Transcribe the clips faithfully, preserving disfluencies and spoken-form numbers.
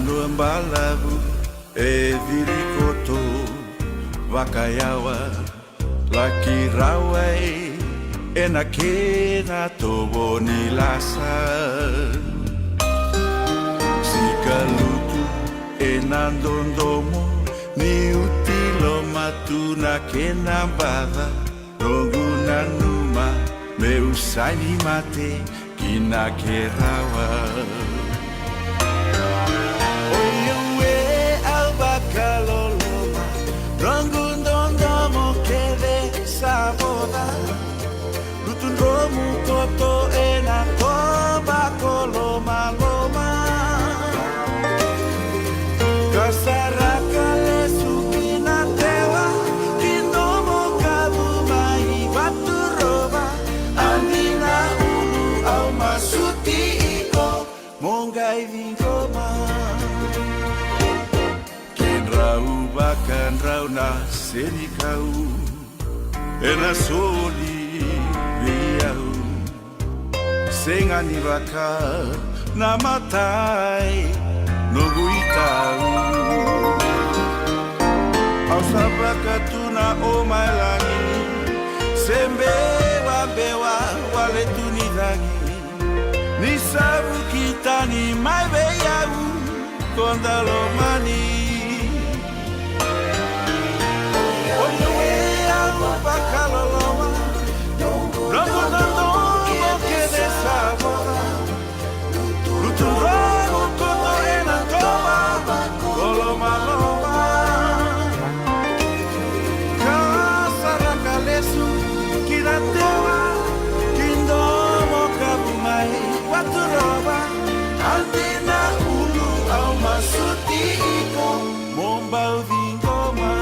Dua balavu e virikoto vakayawa, laki rawai ena kena tovo ni lasa. Sika lutu ena dodomo ni uti loma tu na kena baca. Noqu nanuma meu sani mate kina ke rawa. Oi au e au vakaloloma, noqu dodomo kece sa voca. Lutu dromu koto ena toba ko lomaloma. Ka saraka lesu ki na tewa, ki domo kavu mai Vaturova. A dina ulu au masuti iko, mo qai ciqoma. Kedrau vakadrau na senikau, ena soli vei au. Sega ni vaka na matai noqu itau. Au sa vakatuna o mai lagi, se bewabewa wale tu ni cagi. Ni savu ki tani mai vei au ko da lomani. Oi au e au vakaloloma, noqu dodomo kece sa voca. Lutu dromu koto ena toba ko lomaloma. Ka saraka lesu ki na tewa, ki domo kavu mai Vaturova. A dina ulu au masuti iko, mo bau ciqoma.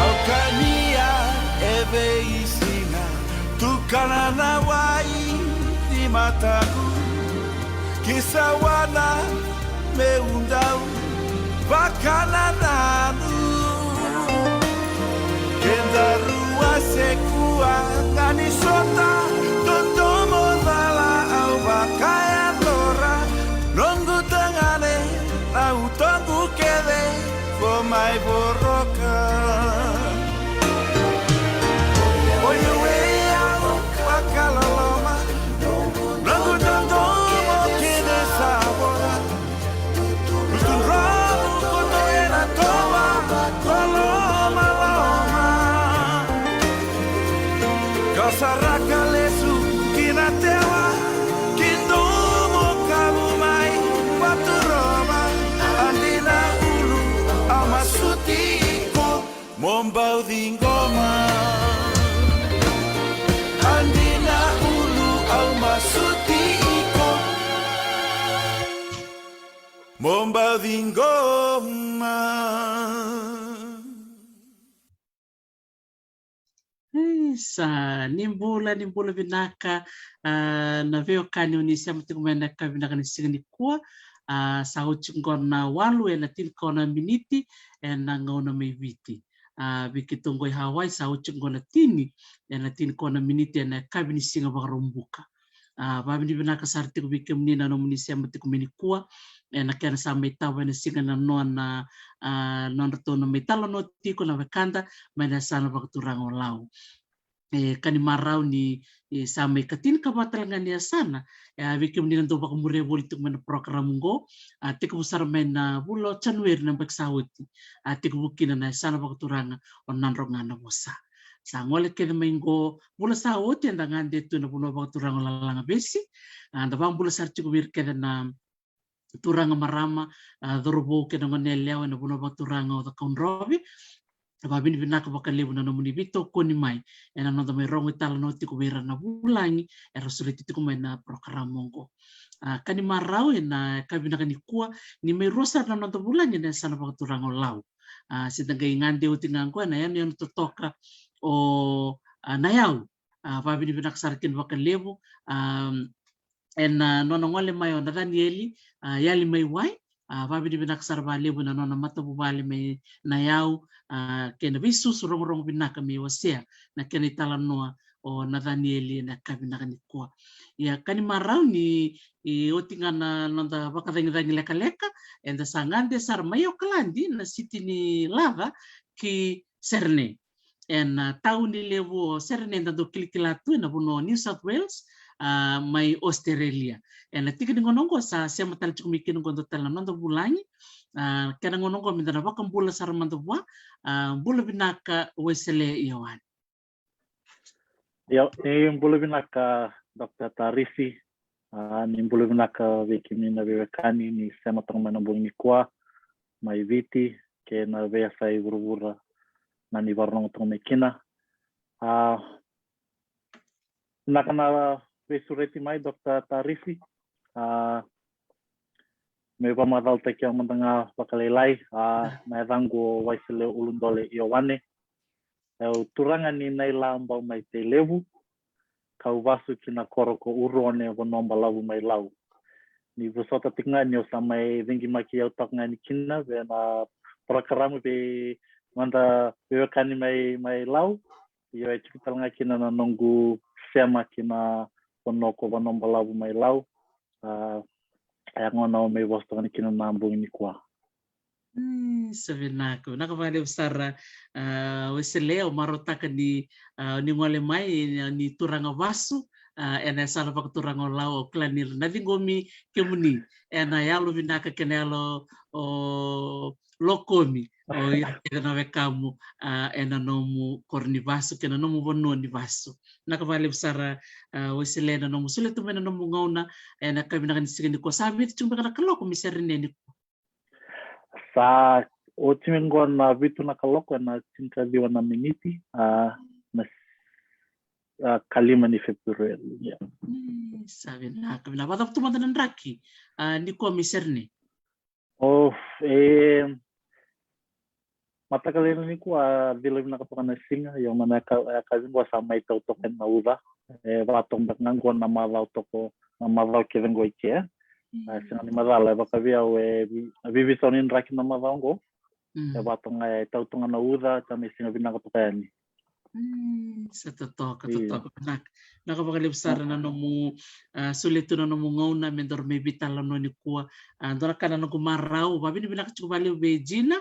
Au kania e veisiga, tukana na wai ni mataku, ki sawana meu dau vakanananu. Keda rua se kua ga ni sota, dodomo cala au vakayadora. Noqu tagane, na utoqu kece ko mai voroka. Oi au e au vakaloloma, noqu dodomo kece sa voca. Lutu dromu koto ena toba ko lomaloma. Ka saraka lesu ki na tewa, ki domo kavu mai Vaturova. A dina ulu au masuti iko, mo bau ciqoma. A dina ulu au masuti iko, mo bau ciqoma. Isa, ni bula, ni bula vinaka, ah, na veiwekani o ni sema tiko mai na ka vinaka ni siga ni kua. Ah, sa oti qo na walu ena tinikaono na miniti ena gauna mai Viti. Ah, vei keitou qo i Hawaii, sa oti qo na tini ena tinikaono na miniti ena yakavi ni siga Vakaraubuka. Ah, vavinavinaka sara tiko vei kemuni na nomuni sema tiko mai nikua. Ena kena sa mai tava ena siga na nona, ah, nodratou na mai talanoa tiko na wekada mai na yasana vakaturaga o Lau. E, ka ni marau ni, e, sa mai katinikava tale ga ni yasana. E, a vei kemuni na dau vakamuria voli tiko mai na porokaramu qo, a tekivu sara mai na vula o Janueri na yabaki sa oti. A tekivu kina na yasana vakaturaga o Nadroga na Vosa. Sa gole kece mai qo, vula sa oti eda gade tu ena vanua vakaturaga o Lalagavesi. A, da vakabula sara tiko vei ira kece na turaga, marama, a, cauravou kei na goneyalewa ena vanua vakaturaga o Cakaudrove. Vavinavinaka vakalevu na nomuni veitokoni mai ena noda mai rogo italanoa tiko vei ira na vulagi era sureti tiko mai na porokaramu oqo. A, ka ni marau ena ka vinaka nikua ni mai rua sara na noda vulagi ena yasana vakaturaga o Lau. A, se da qai gade oti ga oqo ena yanuyanu totoka o, a, Nayau. A, vavinavinaka sara kina vakalevu. A, ena nona gole mai o Nacanieli, a, Yali mai Wai, a, vavinavinaka sara vakalevu ena nona matavuvale mai Nayau, a, kei na veisusu rogorogo vinaka me wasea na kena italanoa o Nacanieli ena ka vinaka nikua. Ia ka ni marau ni, e, oti ga na noda vakacagicagi lekaleka, eda sa gade sara mai Okaladi na siti ni laca ki Serene. Ena, a, tauni levu o Serene eda dau kilakila tu ena vanua o New South Wales, a, mai Australia. Ena tiki ni gauna oqo sa sema tale tiko mai kina oqo dua tale na noda vulagi. A, kena gauna oqo meda na vakabula sara mada vua. A, bula vinaka Wesele Ioane. Io, ni bula vinaka Doctor Tarifi. A, ni bula vinaka vei kemuni na veiwekani ni sema toka mai na bogi nikua mai Viti kei na veiyasai vuravura na ni vakarogo toka mai kina. A, vinaka na veisureti mai Doctor Tarifi. A, me vakamacalataki au mada ga vakalailai. A, na yacaqu o Waisele Uludole Ioane. Au turaga ni Naila Bau mai Tailevu, kau vasu ki na koro ko Uruone, vanua balavu mai Lau. Ni vosota tiko ga ni o sa mai cigimaki au toka ga yani kina vei na porokaramu vei mada veiwekani mai, mai Lau. Io, e tiko tale ga kina na noqu sema ki na vanua ko vanua balavu mai Lau. A, e a gauna au mai vosa toka yani kina na bogi nikua. Mm, sa vinaka, vinaka vakalevu sara, a, Wesele, au marautaka ni, a, ni gole mai, ni, ni turaga vasu, a, ena yasana vakaturaga o Lau, au kila ni ra na ciqomi kemuni ena yalo vinaka kei na yalo o lokomi o ira kece na wekamu, a, ena nomu koro ni vasu kei na nomu vanua ni vasu. Vinaka vakalevu sara, a, Wesele, na nomu solia tu mai na nomu gauna ena ka vinaka ni siga nikua. Sa vitu tu beka na kaloko mai Serene nikua? Sa oti me qo na vitu na kaloko ena tinikaciwa na miniti, a, na, a, kalima ni February. Ia. Mm, sa vinaka, vinaka. Vakacava tu mada na draki, a, nikua mai Serene? O, e, mataka lailai nikua a cila vinaka toka na siga, io, mana e ka, e ka vinaka sa mai tau toka na uca. E vaka toka beka ga qo na macawa toka, na macawa kece qo i ke. A, sega ni macala, e vaka vei au e vi-, a vivisau ni draki na macawa qo. E vaka toka ga e tau toka na uca, sa mai siga vinaka toka yani. Mm, sa totoka, totoka. Vinaka, vinaka vakalevu sara na nomu, a, solia tu na nomu gauna me daru mai veitalanoa nikua. A, dua na ka na noqu marau, vavinavinaka tiko vakalevu vei Gina,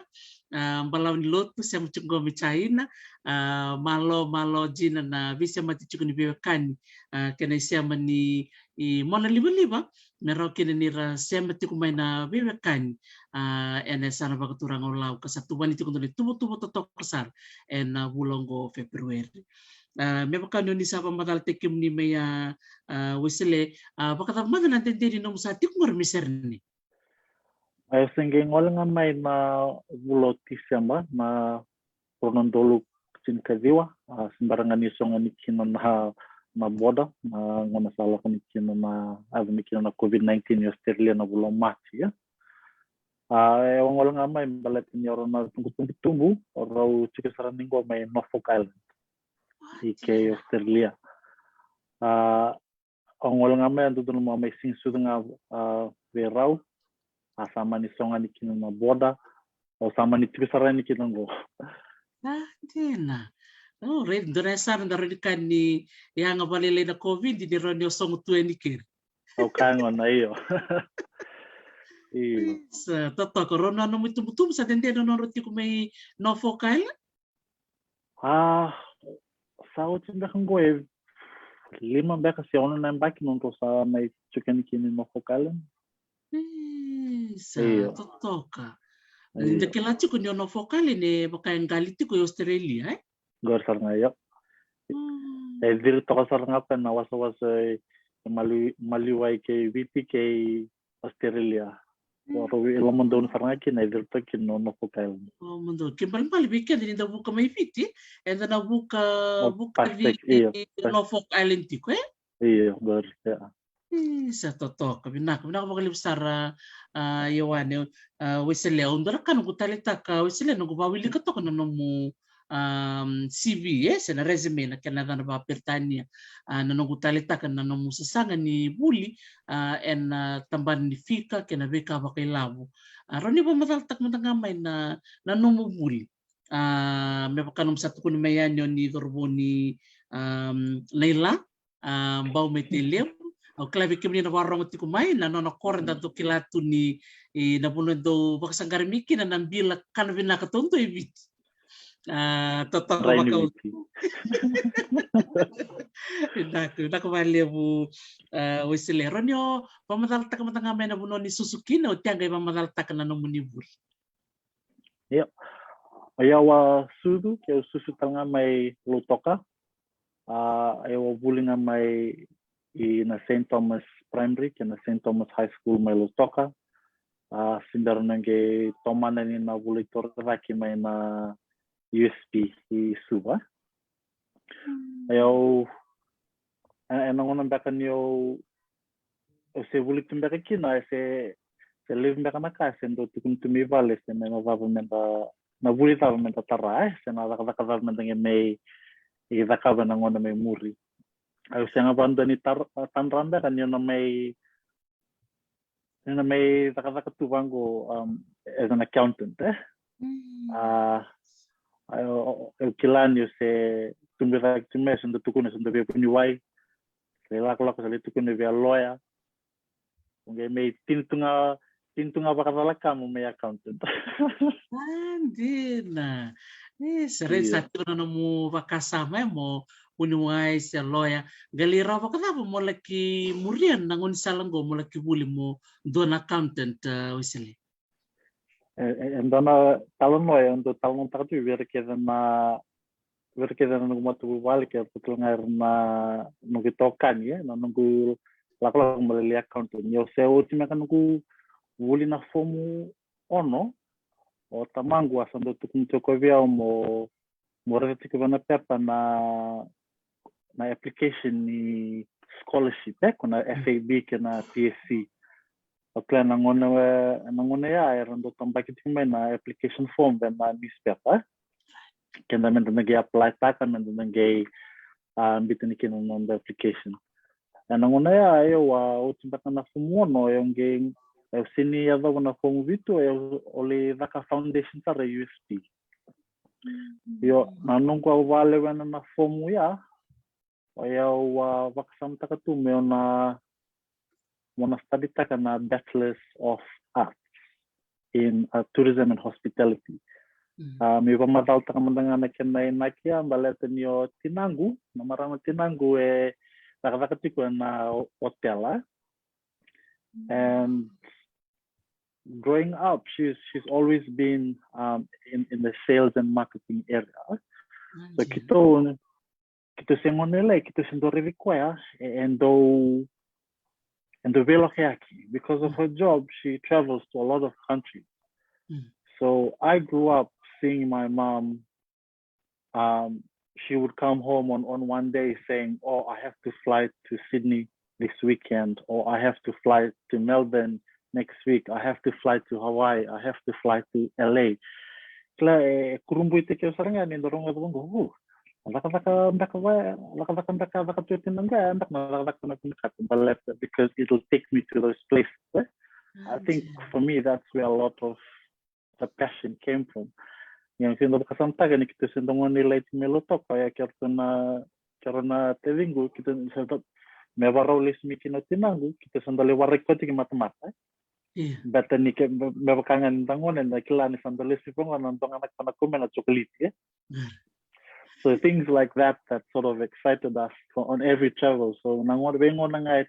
a, balavu ni lotu, sema tiko qo mai China. A, malo, malo Gina na veisemati tiko ni veiwekani, a, kei na isema ni i Mona Livaliva, me rawa kina ni ra sema tiko mai na veiwekani, a, ena yasana vakaturaga o Lau, ka sa tuvani tiko dua na ituvatuva totoka sara ena vula oqo o February. A, me vaka ni o ni sa vakamacalataki kemuni mai, a, a, Wesele, a, vakacava mada na dede ni nomu sa tiko qori mai Serene? A, au se qai gole ga mai na vula o Tiseba, na rua na udolu tinikaciwa, a, se bera ga ni sogo yani kina na, na border, na gauna sa lako yani kina na, yaco yani kina na COVID nineteen i Australia na vula o Maji, ia. A, e, au gole ga mai baleta ni o rau na tubutubu, o rau tiko sara yani qo mai Norfolk Island i ke Australia. A, au gole ga mai, a dodonu meu mai siga sucu ga, a, vei rau. A sa mani sogo yani kina na border, au sa mani tiko sara yani kina qo. A, dina. O, raica, dua na yasana da rawa ni kaya ni yaga vakalailai na COVID, ni rawa ni o sogo tu yani keri. Au kaya gona, io. Io. Sa totoka, rau na nomu itubutubu sa dede na nodrau tiko mai Norfolk Island? A, sa oti beka qo e lima beka se ono na yabaki nodrau sa mai tiko yani kina i Norfolk Island. E, sa totoka. Io. Da kila tiko ni o Norfolk Island e vaka e qali tiko i Australia, e? Qori sara ga, io. Mm. E ciri toka sara ga ko na wasawasa e maliwai, maliwai kei Viti kei Australia. Rau i lomadonu sara ga kina e curu toka kina Norfolk Island. Lomadonu. Ke balebale vei keda ni da vuka mai Viti, eda na vuka vuka Pacific, io, Norfolk Island tiko, e? Io, qori, ia. Isa, totoka, vinaka, vinaka vakalevu sara, a, Ioane, a, Wesele. Au dua na ka noqu taleitaka, Wesele, noqu vawilika toka na nomu, a, C V, e, se na resume na kena yacana vakaperitania. A, na noqu taleitaka na nomu sasaga ni vuli, a, ena, a, tabana ni fika kei na veika vakailavo. A, rawa ni vakamacalataka mada ga mai na, na nomu vuli. A, me vaka nomu sa tukuna mai yani o ni cauravou ni, a, Naila, a, Bau mai Tailevu. Au kila vei kemuni na vakarogo tiko mai, na nona koro eda dau kila tu ni, e, na vanua e dau vakasaqarai mai kina na bila kana vinaka taudua e Viti. A, totoka vakau. Vinaka, vinaka vakalevu, a, Wesele. Rawa ni o vakamacalataka mada ga mai na vanua ni susu kina, oti a qai vakamacalataka na nomuni vuli. Ia. O yau a susu, ke o susu tale ga mai Lautoka. A, e au a vuli ga mai i na Saint Thomas Primary kei na Saint Thomas High School mai Lautoka. A, se bera na qai tomana ni na vuli torocake mai na U S P i Suva. E au, e, ena gauna beka ni au, au se vuli tu beka kina, e se, se levu beka na ka, se dau tukuni tu mai vale, se me na cava me da, na vuli cava me da tara, e, se na cakacaka cava me da qai mai, i cakava ena gauna mai muri. Au sega vakadua ni tar-, tadra beka ni au na mai, ni na mai cakacaka tu vaqo, um, as an accountant, e? A, au, au kila ni au se tubu cake tu mai, se dau tukuna, se dau via vuniwai, se lai lakolako, se lai tukuna via loya. Au qai mai tini tu ga, tini tu ga vakacalaka mo mai accountant. A, dina. E, sa raica sa tiko na nomu vakasama, e, mo vuniwai se loya. Qai lai rawa vakacava mo laki muria na gaunisala qo mo laki vuli mo dua na accountant, a, Wesele? E, e, e dua na talanoa e dau talanoataka tu vei ira kece na, vei ira kece na noqu matavuvale, kei ira tale ga era na noqu itokani, e, na noqu lakolako mo lai accountant. Ni au se oti me ka noqu vuli na fomu ono, o tamaqu a sa dau tukuna tiko vei au mo, mo raica tiko vei na pepa na, na application ni scholarship, e, ko na F A B kei na P S C. O kila na gauna, na gauna ya era dau tabaki tiko mai na application form vei na newspaper. Keda me da na qai apply taka, me da na qai, a, biuta ni kina na noda application. Ena gauna ya, e au a oti beka na fomu ono, e au qai, e au sini yacova na fomu vitu, e au lai caka foundation sara e U S P. Io, na noqu a vakalewena na fomu ya, o yau a vakasamataka tu meu na, meu na study taka na Bachelors of Arts in, uh, Tourism and Hospitality. A, me vakamacalataka mada ga na kena inaki ya, baleta ni o tinaqu, na marama tinaqu e cakacaka tiko ena o-, otela. And growing up, she's, she's always been, um, in, in the sales and marketing area. So keitou, keitou se gone lailai, keitou se dau raici koya, e, e dau, e dau veilokeaki. Because of her job, she travels to a lot of countries. So I grew up seeing my mom, um, she would come home on, on one day saying, "Oh, I have to fly to Sydney this weekend," or, "I have to fly to Melbourne next week. I have to fly to Hawaii. I have to fly to L A." Kila, e, e kurabuitaki au sara ga ni dau rogoca vaqo, "O, na cakacaka beka va, na cakacaka beka caka tu o tinaqu ya, beka na cakacaka na vinakata baleta, because it'll take me to those places," e? I think for me, that's where a lot of the passion came from. Ia, keitou dau vakasamataka ni keitou se dau gone lailai tiko mai Lautoka, ia keirau na, keirau na taciqu, keitou sa dau, me vakarau lesu mai kina o tinaqu, keitou sa dau lai waraki koya tiko e matamata, e? Io. Baleta ni ke, me, me vaka ga ni da gone, da kila ni sa dau lesu mai vaqo, na dua ga na ka na kau mai na chocolate, e? So things like that that sort of excited us for, on every travel. So na gauna, veigauna ga e,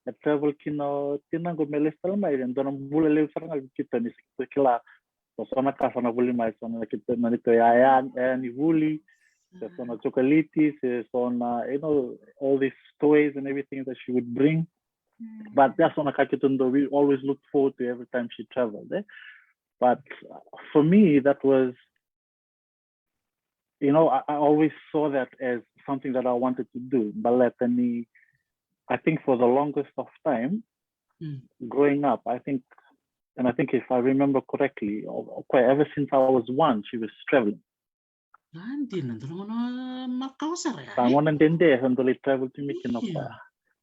e travel kina o tinaqu me lesu tale mai, e dua na bula levu sara ga vei keitou ni sa keitou kila, so, so na ka sa na vuli mai, so na keitou, na neitou yaya, yaya ni vuli, se so na chocolate, se so na, you know, all these toys and everything that she would bring. But that's one of the, we always looked forward to every time she traveled, eh? But for me, that was, you know, I, I always saw that as something that I wanted to do. But let me, I think for the longest of time, Mm. growing up, I think, and I think if I remember correctly, o- o koya, ever since I was one, she was traveling. A dina, dua na gauna makawa sara ya, Sa eh? gauna dede sa dau lai travel tu mai kina o Io. koya.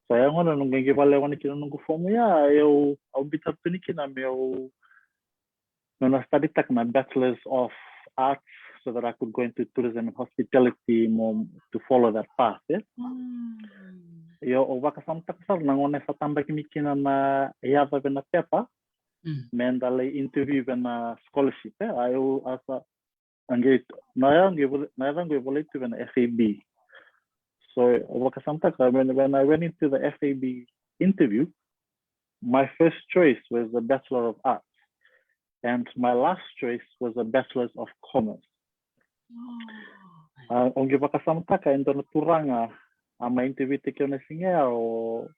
So ya gauna noqu qai vale gona kina noqu fomu ya, au biuta tu ni kina meu, meu na study taka na Bachelors of Arts so that I could go into tourism and hospitality more to follow that path, eh? Mm. Io, au vakasamataka sara na gauna e sa tabaki mai kina na yaca vei na pepa, Mm. me da lai interview vei na scholarship, eh? Au, a sa, a qai, na ya, qai vo-, na yaca qai volai tu vei na F A B. So, au vakasamataka, when, when I went into the F A B interview, my first choice was the Bachelor of Arts. And my last choice was the Bachelor's of Commerce. Oh. A, au qai vakasamataka e dua na turaga a mai interview-taki au na siga ya, o,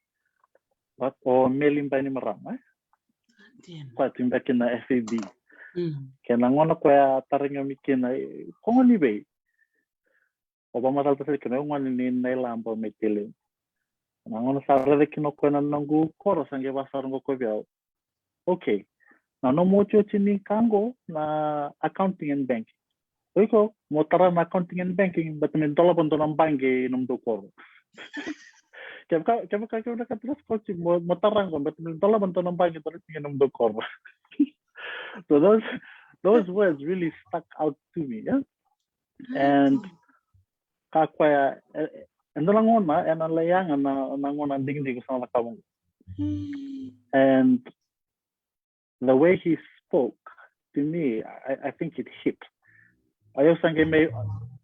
o Meli Bainimarama, eh? Dina. Koya tu beka na F A B. Mm. Kei na gauna koya a tarogi au mai kina, e, ko gone i vei? Au vakamacalataka sara kina, au gone ni Nailaba mai Tailevu. Na gauna sa raica kina o koya na noqu koro, sa qai vakasaroka o koya vei au, "Okay, na nomu otioti ni ka qo na accounting and banking. O iko mo tara na accounting and banking, baleta me dolava dua na baqe i nomudou koro." Kevaka, kevaka, kevaka na ka tara scholarship, mo, mo tara qo, baleta me dolava dua na baqe, dua na siga i nomudou koro. So those, those words really stuck out to me, yeah? And ka koya, e, e, e dua na gauna, e na lai yaga na, na gauna digidigi sa na cakava. Mm. And the way he spoke to me, I, I think it hit. Au sa qai mai,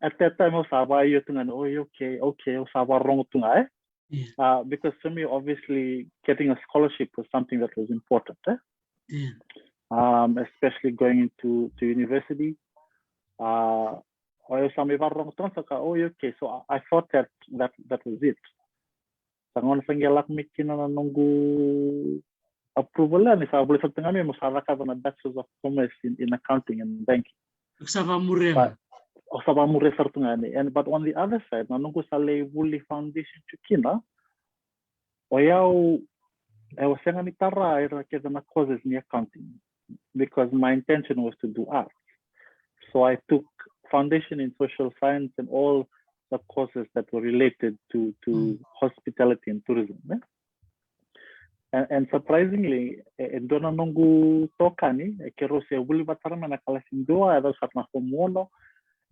at that time, au sa vakaio tu ga ni, "Oh, okay, okay," au sa vakarogo tu ga, eh? Yeah. Uh, because to me, obviously, getting a scholarship was something that was important, eh? Yeah. Um, especially going into to university. Uh, au sa mai vakarogo tu ga saka, "Oh, okay." So I, I thought that, that, that was it. Sa gauna sa qai lako mai kina na noqu approval ya, ni sa volai sara tu ga mai meu sa cakava na Bachelors of Commerce in, in Accounting and Banking. Sa vakamuria. But, au sa vakamuria sara tu ga ni. And, but on the other side, na noqu sa lai vuli foundation tu kina, o yau, au sega ni tara ira kece na courses ni accounting, because my intention was to do arts. So I took foundation in social science and all the courses that were related to, to Mm. hospitality and tourism, eh? And, and surprisingly, e, e dua na noqu itokani, e keirau se vuli vata sara mai na kalasi dua, e cau sara na fomu ono,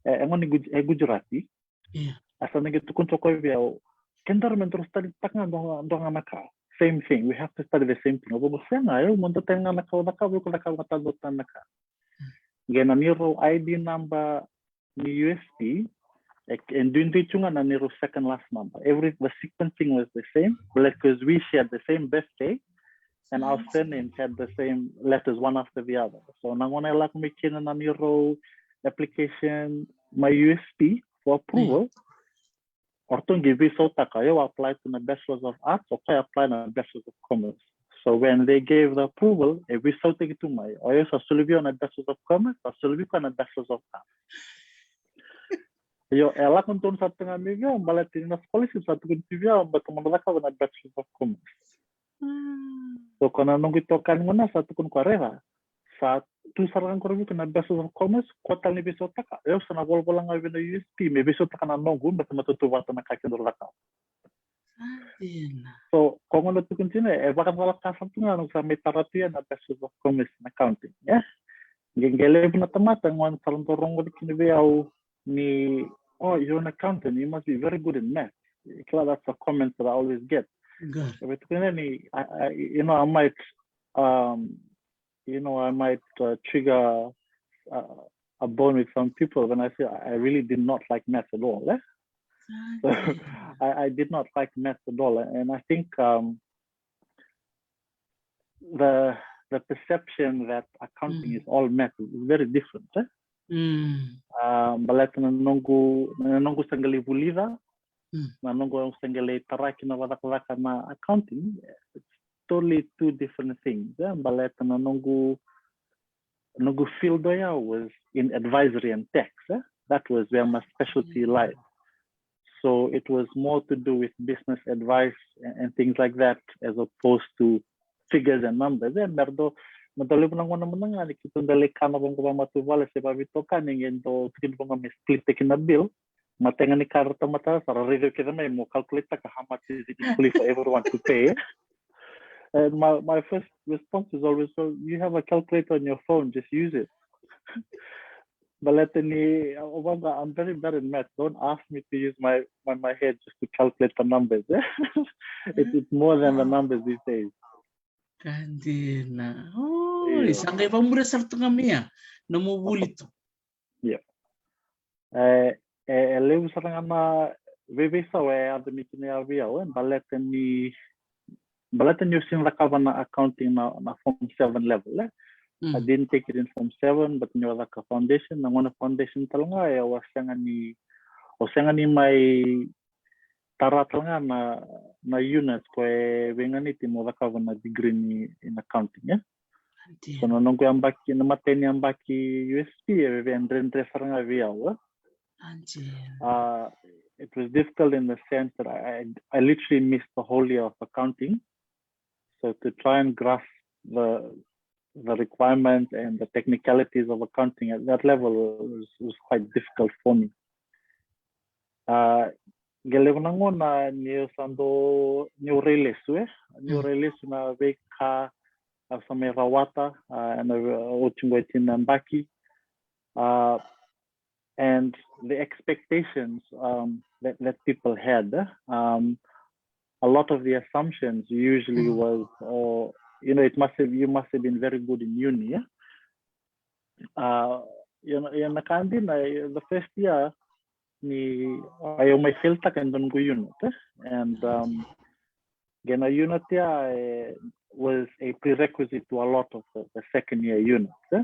e, e gone Guj-, e Gujarati. Yeah. A sa na qai tukuna tiko vei au, "Kedaru me daru study taka ga dua, dua ga na ka. Same thing, we have to study the same thing." Au vaka, "Sega, au mo dua tani ga na ka au cakava, au cakava ga tale dua tani na ka." Qai na neirau I D number ni U S P, e, e duidui tu ga na neirau second last number. Every, the sequencing was the same, like, 'cause we shared the same birthday, and our surnames had the same letters one after the other. So na gauna e lako mai kina na neirau application mai U S P for approval, o ratou qai veisautaka, o yau apply tu na Bachelors of Arts, o koya apply na Bachelors of Commerce. So when they gave the approval, e veisautaki tu mai, o yau sa soli vei au na Bachelors of Commerce, sa soli vei koya na Bachelors of Arts. Io, e lako donu sara tu ga mai vei au, baleta ni na scholarship sa tukuni tu vei au, baleta mo na cakava na Bachelors of Commerce. Mm. So ko na noqu itokani gona sa tukuna o koya, "Raica, sa tu sara ga qori vei iko na Bachelors of Commerce, ko tale ni veisautaka, o yau sa na volavola ga vei na U S P me veisautaka na noqu, me ta me tautauvata na ka kedaru cakava." Sa dina. So ko gona tukuni tu ga, e vakacalaka sara tu ga noqu sa mai tara tu ya na Bachelors of Commerce in Accounting, yeah? Qai, qai levu na tamata gona sa dau rogoca kina vei au ni, "Oh, you're an accountant, you must be very good in math." Kila, that's a comment that I always get. Good. E vei tukuna ni, I, I, you know, I might, um, you know, I might, uh, trigger, uh, a bone with some people when I say I really did not like math at all, eh? So, Sa dina. I, I did not like math at all, and I think, um, the, the perception that accounting Mm. is all math is very different, eh? Mm. Um, baleta na noqu, na noqu sa qai lai vulica, Mm. na noqu sa qai lai tara kina vakacakacaka na accounting, it's totally two different things. Eh? Baleta na noqu, noqu field oya was in advisory and tax. Eh? That was where my specialty lied. So it was more to do with business advice and, and things like that, as opposed to figures and numbers. Eh? Me ra dau, me dau levu na gauna mada ga ni keitou dau lai kana vaqo vakamatavuvale se vakaveitokani, qai dau tukuni vaqo me split-taki na bill. Matai ga ni ka ra tamata sa ra raici au kece mai mo calculate-taka how much is it equally for everyone to pay. And my, my first response is always, "Well, you have a calculator on your phone, just use it." Baleta ni, uh, Obama, I'm very bad in math. Don't ask me to use my, my, my head just to calculate the numbers. It's, it's more than the numbers these days. Ka dina. Oi, sa qai vakamuria sara tu ga mai ya na nomu vuli tu. Ia. E, e, e levu sara ga na veiveisau e yaco mai kina ya vei au, e, baleta ni, baleta niu sega ni cakava na accounting na, na form seven level, e. I didn't take it in form seven, but niu a caka foundation, na gauna foundation tale ga, e, au a sega ni, au sega ni mai tara tale ga na, na unit ko e veiganiti mo cakava na degree ni in accounting, e. So na noqu yabaki, na imatai ni yabaki U S P, e veve dredre sara ga vei au, e. Uh, it was difficult in the sense that I, I, I literally missed the whole year of accounting. So to try and grasp the, the requirements and the technicalities of accounting at that level was, was quite difficult for me. Uh, qai levu na gauna niu sa dau, niu rai lesu, e. Niu rai lesu na veika au sa mai rawata, uh, ena oti qo e tini na yabaki. Uh, and the expectations, um, that, that people had, um, a lot of the assumptions usually was, or, you know, it must have, you must have been very good in uni, yeah? Uh, you know, ia na ka dina, the first year ni, au mai fail-taka e dua noqu unit, e? And, um, qai na unit ya, e, was a prerequisite to a lot of the, the second year units, e?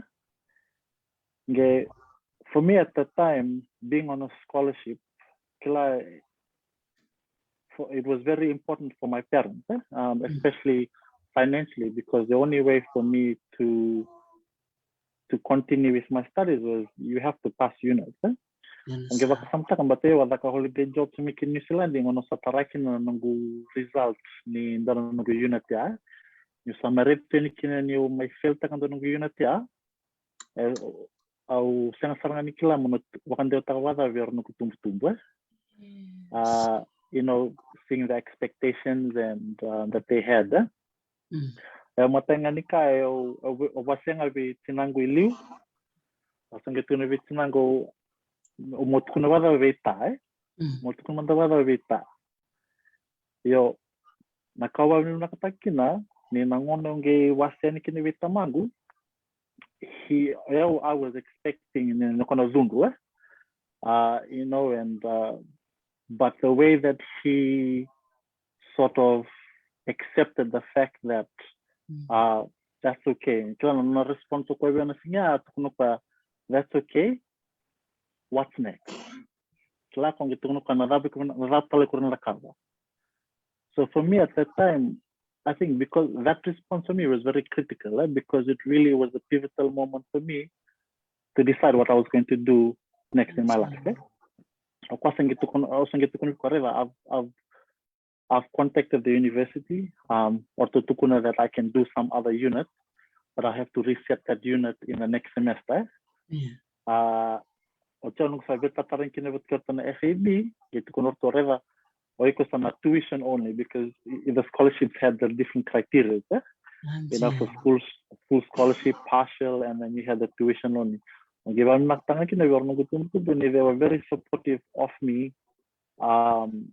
Qai, for me at that time, being on a scholarship, kila, for, it was very important for my parents, e? Um, especially financially, because the only way for me to, to continue with my studies was you have to pass units, e? Qai vakasamataka, baleta au a caka holiday job tu mai ki New Zealand, qai au sa tara kina na noqu result ni dua na noqu unit ya. Niu sa mai raica yani kina niu mai fail-taka dua noqu unit ya, e, au sega sara ga ni kila meu na vakadewataka vakacava vei ira noqu tubutubu, e. Uh, you know, seeing the expectations and, uh, that they had, e. E, matai ga ni ka, e, au, au, au vasega vei tinaqu i liu. Au sa qai tukuna vei tinaqu, au mo tukuna vakacava vei ta, e. Mo tukuna mada vakacava vei ta. Io, na ka au vakavinavinakataka kina, ni na gauna au qai wasea yani kina vei tamaqu, he, I, I was expecting ni, ni ko na cudru, e? Uh, you know, and, uh, but the way that he sort of accepted the fact that, uh, that's okay. Kila na, na response ko vei au na siga, tukuna ko, "That's okay. What's next?" Kila, ko qai tukuna ko, "Na cava, na cava tale ko na cakava?" So for me at that time, I think because that response for me was very critical, eh, because it really was a pivotal moment for me to decide what I was going to do next in my life, eh? Au sa qai tukuna, au sa qai tukuna vei koya, I've, I've, I've contacted the university, um, au tukuna that I can do some other unit, but I have to reset that unit in the next semester, eh? Uh, oti au noqu sa veitataro kina vata kei ratou na F A B, qai tukuna o ratou, o iko sa na tuition only, because i, i, the scholarships had the different criteria, eh? You know, for schools, full scholarship, partial, and then you had the tuition only. Au qai vakavinavinakataka kina vei ira noqu itubutubu ni they were very supportive of me, um,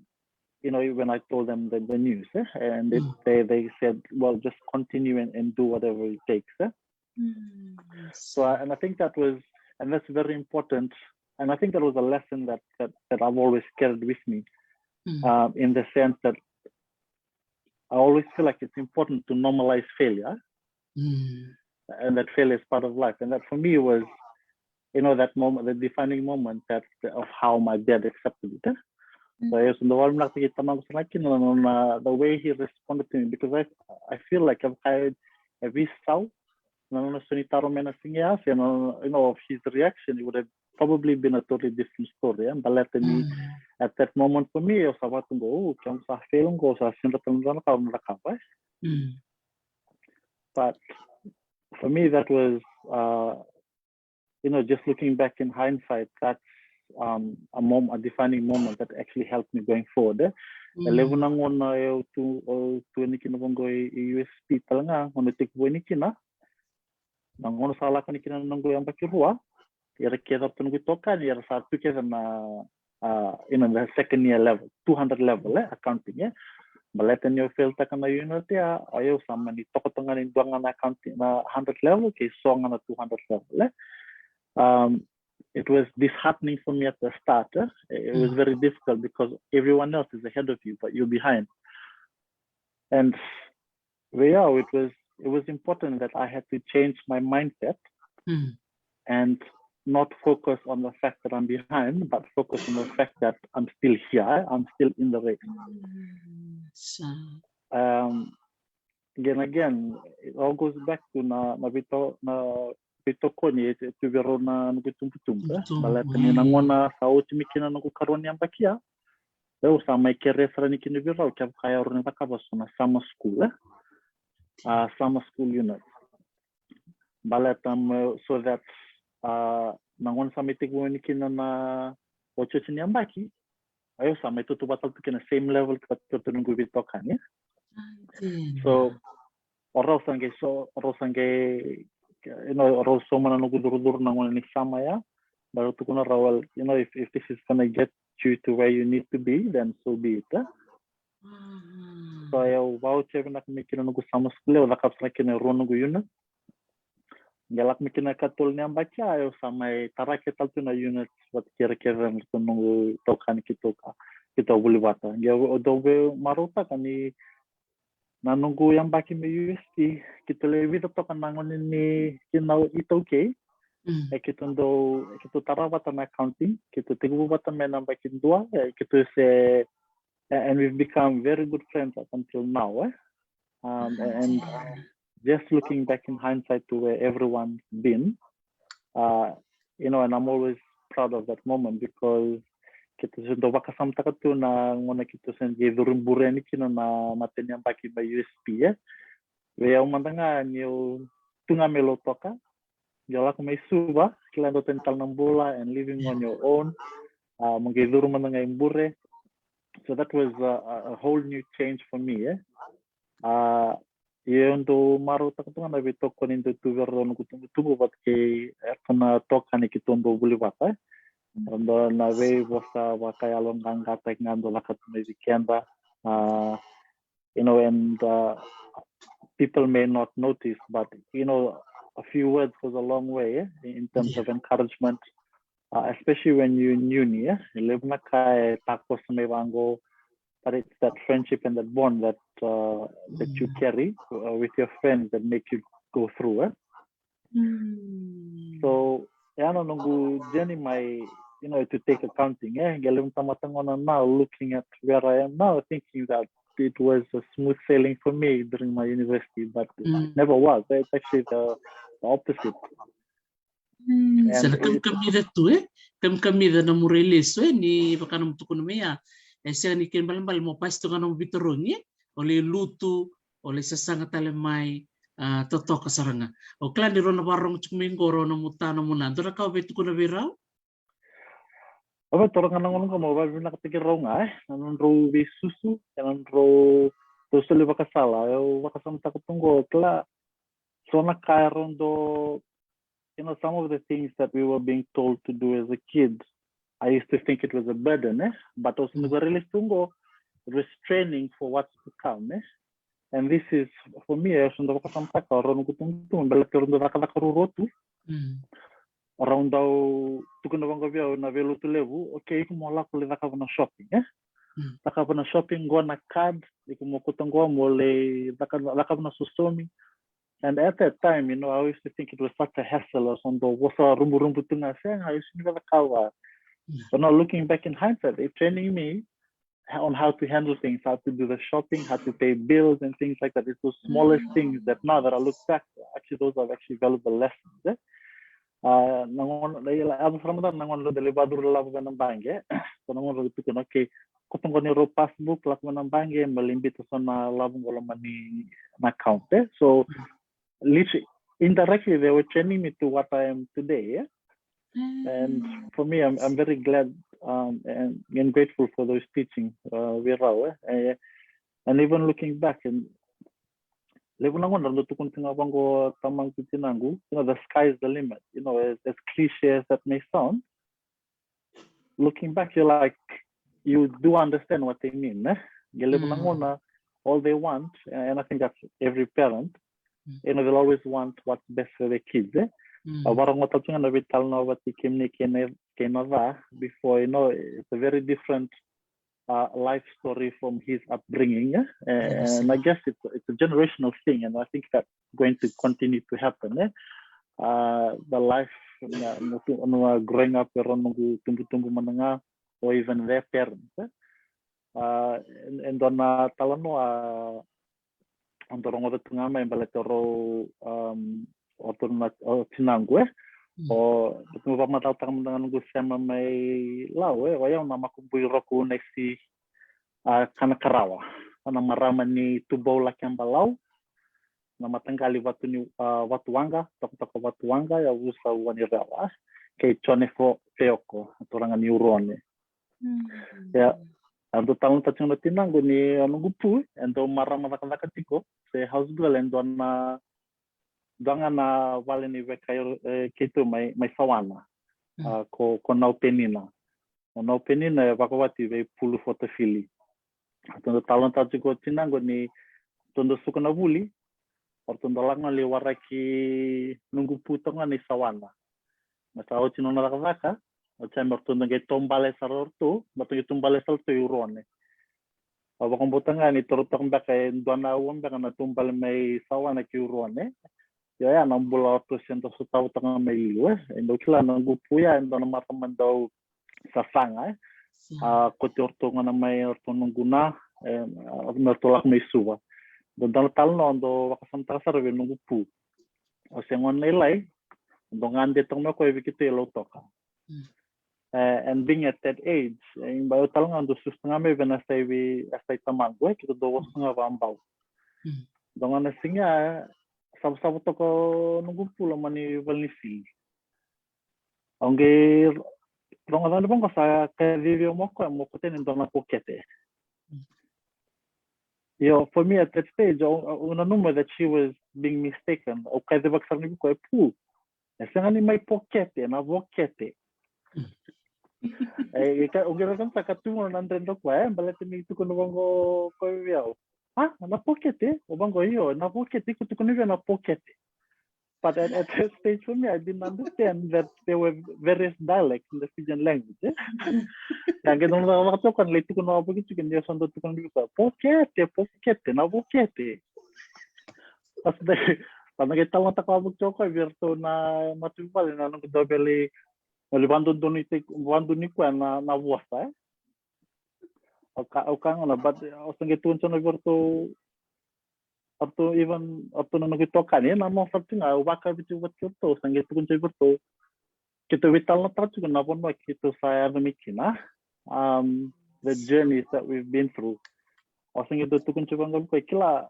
you know, when I told them the, the news, eh? And they, they, they said, "Well, just continue and, and do whatever it takes," eh? So, uh, and I think that was, and that's very important. And I think that was a lesson that, that, that I've always carried with me, um, in the sense that I always feel like it's important to normalize failure, and that failure is part of life. And that for me was, you know, that moment, the defining moment that, of how my dad accepted it, eh? So, e so dau vakavinakataki tamaqu sara kina na nona, the way he responded to me, because I, I feel like kevaka e veisau na nona so ni taro mai na siga ya, se na, you know, of his reaction, it would have probably been a totally different story, eh? Baleta ni, at that moment for me, au sa vaka tu qo, o, ke au sa fail qo, au sa sega tale ni cakava na cakava, eh? But for me, that was, uh, you know, just looking back in hindsight, that's, um, a mom-, a defining moment that actually helped me going forward, eh? E levu na gauna au tu, au tu yani kina vaqo i, i U S P tale ga, gauna tekivu yani kina, na gauna sa lako yani kina na noqu yabaki rua, era kece ratou noqu itokani, era sa tu kece na, uh, you know, the second year level, two hundred level, eh, accounting, eh. Baleta ni au failtaka na unit ya, o yau sa mani toka toka ga ni dua ga na accounting, na hundred level, kei so ga na two hundred level, eh. Um, it was disheartening for me at the start, eh. It was very difficult because everyone else is ahead of you, but you're behind. And vei au, it was, it was important that I had to change my mindset and not focus on the fact that I'm behind, but focus on the fact that I'm still here, I'm still in the race. Sa. Um, again, again, it all goes back to na, na veito-, na veitokoni e tu vei rau na noqu itubutubu, eh? Baleta ni na gauna sa oti mai kina noqu karua ni yabaki ya, au sa mai kerea sara yani kina vei rau kevaka e rawa ni cakava so na summer school, eh? Uh, summer school unit. Baleta me, so that, uh, na gauna sa mai tekivu yani kina na otioti ni yabaki, o yau sa mai tautauvata tale tu kina same level kei ratou noqu veitokani, eh? So o rau sa qai so, o rau sa qai, you know, o rau sauma na noqu curucuru na gauna ni summer ya. Baleta tukuna rau, well, you know, if, if this is gonna get you to where you need to be, then so be it, eh? So au vakaotia vinaka mai kina noqu summer school, au cakava sara kina e rua noqu unit. Qai lako mai kina ikatolu ni yabaki ya, au sa mai taraki tale tu na unit vata kei ira kece na noqu itokani keitou ka, keitou vuli vata. Qai au dau veimarautaka ni na noqu yabaki mai U S P, keitou lai vica toka na gauna ni kina iTaukei. E keitou dau, e keitou tara vata na accounting, keitou tekivu vata mai na yabaki dua, e keitou se, and we've become very good friends up until now, eh? Um, and just looking back in hindsight to where everyone's been, uh, you know, and I'm always proud of that moment because keitou se dau vakasamataka tu na gauna keitou se qai curu bure yani kina na matai ni yabaki mai U S P, eh? Vei au mada ga ni au tu ga mai Lautoka, qai lako mai Suva, kila dua tani tale na bula and living on your own. Uh, mo qai curu mada ga i bure. So that was a, a, a whole new change for me, eh? Uh, ia au dau marautaka tu ga na veitokoni dau tu vei rau noqu itubutubu vata kei iratou na itokani keitou dau vuli vata, eh? Era dau na veivosa vakayaloqaqataki ga dau lako tu mai vei keda. Uh, you know, and, uh, people may not notice, but, you know, a few words goes a long way, eh, in terms of encouragement, uh, especially when you're in uni, eh? E levu na ka e takoso mai vaqo, but it's that friendship and that bond that, uh, that you carry, uh, with your friends that make you go through, eh? So ya na noqu journey mai, you know, to take accounting, eh? Qai levu na tamata gona now looking at where I am now, thinking that it was a smooth sailing for me during my university, but it never was. It's actually the, the opposite. Sa na kamikamica tu, eh? Kamikamica na nomu rai lesu, eh? Ni vaka nomu tukuna mai ya, e sega ni kena ibalebale mo pasi tu ga nomu veitarogi, eh? O lai lutu, o lai sasaga tale mai, a, totoka sara ga. Au kila ni rau na vakarorogo tiko mai qo, rau na muta, na muna, dua na ka o via tukuna vei rau? Au via taura ga na gauna qo meu vakavinavinakataki rau ga, eh, na nodrau veisusu, e na nodrau, nodrau soli vakasala. Au vakasamataka tu qo, kila, so na ka e rau dau, you know, some of the things that we were being told to do as a kid, I used to think it was a burden, eh? But au sa na realize tu qo, it was training for what's to come, eh? And this is, for me, au sa na vakasamataka, rau noqu itubutubu, baleta rau dau cakacaka ruarua tu. Rau dau tukuna vaqo vei au na veilotu levu, okay, iko mo lako lai cakava na shopping, eh? Cakava na shopping, qo na card, iko mo kauta qo mo lai caka, cakava na sosomi. And at that time, you know, I used to think it was such a hassle, au sa dau vosa ruburubu tu ga, sega, au sa na cakava. So now looking back in hindsight, they training me on how to handle things, how to do the shopping, how to pay bills and things like that. It's those smallest things that now that I look back, actually those are actually valuable lessons. Eh? Uh, na gauna, na gauna da lai vacuru lavo vei na baqe. So na gauna da tukuna, okay, koto qo na nomu passbook, lako mai na baqe, me lai biuta so na lavo qo loma ni na account. Eh? So literally, indirectly, they were training me to what I am today. Eh? And for me, I'm, I'm very glad um, and, and grateful for those teachings uh, vei rau. Eh? Eh, and even looking back, and levu na gauna dau tukuna tiko ga vaqo tamaqu, tinaqu, you know, the sky is the limit. You know, as, as cliche as that may sound, looking back, you're like, you do understand what they mean. Eh? Qai levu na gauna, all they want, and I think that's every parent, you know, they'll always want what's best for their kids. Eh? Mm. Au vakarogoca tiko ga na veitalanoa vata kei kemuni kei na, kei na ca before, you know, it's a very different uh, life story from his upbringing. Eh? And I guess it's, it's a generational thing, and I think that's going to continue to happen. Eh? Uh, the life, uh, growing up, e rau noqu tubutubu mada ga, or even their parents. Eh? Uh, e dua na talanoa, uh, au dau rogoca tu ga mai baleta o rau, um, o ratou na, o tinaqu, eh? Mm. O ratou vakamacalataka mada ga noqu sema mai Lau, eh? O yau na makubui Roko Unaisi, a, Kanakarawa. O na marama ni Tubou, Lakebalau, na mataqali Vatu ni, a, Vatuwaqa, tokatoka Vatuwaqa, yavusa Uanirewa, kei Jone Fo-, Feoko, na turaga ni Uruone. Mm. Ia, au dau talanoataka tiko na tinaqu ni o noqu pu, e dau marama cakacaka tiko, se house girl, e dua na, dua ga na vale ni veika, e, keitou mai, mai Sawana. Mm. A, ko, ko Nau Penina. O Nau Penina e vakawati vei Pulu Fotafili. Au dau talanoataka tiko tinaqu ni ratou dau suka na vuli, o ratou dau lako ga lai waraki noqu pu toka ga ni Sawana. Na sa oti nona cakacaka, oti ya me ratou dau qai taubale sara o ratou, me ratou qai taubale sara o ratou i Uruone. Au vakabauta ga ni toro toka beka e dua na aua beka na taubale mai Sawana ki Uruone. Io, ya na bula o ratou se dau sotava toka ga mai liu, eh. E dau kila na noqu pu ya e dua na marama dau sasaga, eh. A, kauti o ratou ga na mai o ratou noqu na, e, me ratou lako mai Suva. Dua na talanoa au dau vakasamataka sara vei noqu pu. O se gone lailai, dau gade toka mai o koya vei keitou e Lautoka. Mm. E, and being at that age, e, ba au tale ga dau susu ga mai vei na yasai, vei yasai tamaqu, e, keitou dau vosa ga vakabau. Mm. Dua ga na siga, savasava toka o noqu pu loma ni valenifili. Au qai rogoca ni vaqo sa kacivi au mai o koya mo kauta yani e dua na pokete. Io, for me at that stage, au, au nanuma that she was being mistaken. Au kacivaka sara ni vei koya, e, pu, e sega ni mai pokete, na vokete. E, e ka, au qai raica ni sa ka tu na dredre o koya, e, baleta ni tukuna vaqo o koya vei au. A, na pokete? O vaqo, io, na vokete, iko tukuna vei au na pokete. But at, at that stage for me, I didn't understand that there were various dialects in the Fijian language, eh? Ia qai dua na cakacaka toka, na lai tukuna wavoki tiko, ni au sa dau tukuna vei koya, pokete, pokete, na vokete. Sa dau, sa dau qai talanoataka wavoki toka vei iratou na matavuvale na noqu dau via lai, lai vakadonui, vakadonui koya na, na vosa, eh? Au ka, au ka gona, but au sa qai tukuna tiko vei iratou, o ratou, even o ratou na noqu itokani, na noqu sara tiko ga, au vakaviti vata kei ratou, au sa qai tukuna tiko vei ratou. Keitou veitalanoataka tiko na vanua keitou sa yaco mai kina. Um, the journeys that we've been through. Au sa qai tukuna tiko vaqo vei koya, kila,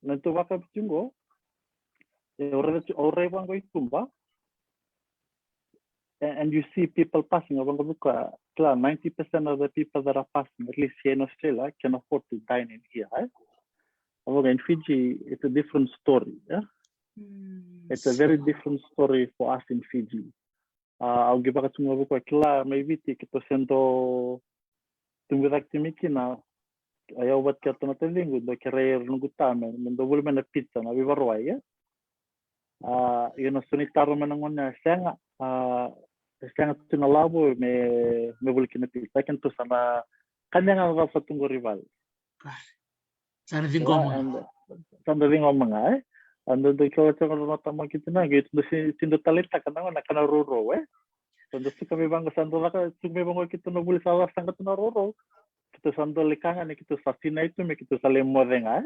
na neitou vakaviti qo, e, au raica tiko, au raica vaqo i tuba. A-, and you see people passing, au vaqo vei koya, kila, ninety percent of the people that are passing, at least here in Australia, can afford to dine in here, eh? Au vaqo, in Fiji, it's a different story, yeah? Mm. It's a very different story for us in Fiji. A, au qai vakatubu vei koya, kila, mai Viti, keitou se dau tubu cake tiko mai kina, a, o yau vata kei ratou na taciqu, dau kerei ira noqu ta me, me dau voli mai na pizza, na veivakarau, ia. A, ia na so ni taro mai na gone, a, sega, a, sega tu na lavo me, me voli kina pizza, kena tu sa na kania ga na cava sa tu qori vale. Sa na ciqoma ga. Sa na ciqoma ga, e? Au dau, dau kila tiko na tamaqu kei tinaqu, keitou dau si-, sega ni dau taleitaka na gone na kana rourou, e? Sa dau suka mai vaqo, sa dau caka, suka mai vaqo keitou na vuli sa saqa tu na rourou. keitou sa dole ka ga ni keitou sa sinai tu me keitou sa lai moce ga.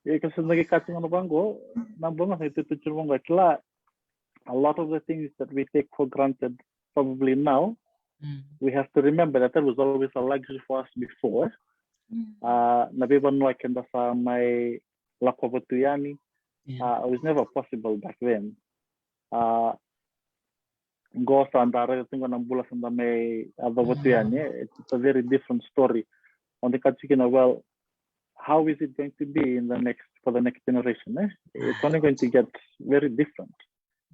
E ka sa na ke kati ga na vaqo, na boga sa itutu tiko vaqo, kila, a lot of the things that we take for granted probably now, Mm. we have to remember that that was always a luxury for us before. Mm. Uh, na veivanua keda sa mai lakova tu yani, Yeah. uh, it was never possible back then. Uh, qo sa da raica tu ga na bula sa da mai yacova tu yani, eh? It's a very different story. Au na kaya tiko kina, well, how is it going to be in the next, for the next generation, eh? It's only going to get very different.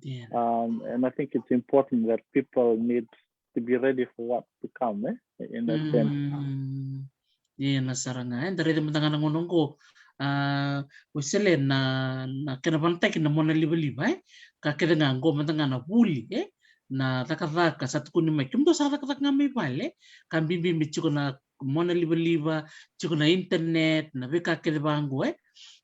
Yeah. Um, and I think it's important that people need to be ready for what to come, eh? In that sense. Mm. Ia, na sara ga, eh? Da raica mada ga na gauna oqo. Ah, Wesele, na, na kena vanataki na mona livaliva, eh? Ka kece ga oqo mada ga na vuli, eh? Na cakacaka sa tukuni mai. Kemudou sa cakacaka ga mai vale, eh? Ka bibi me tiko na mona livaliva, tiko na internet, na veika kece vaqo, eh?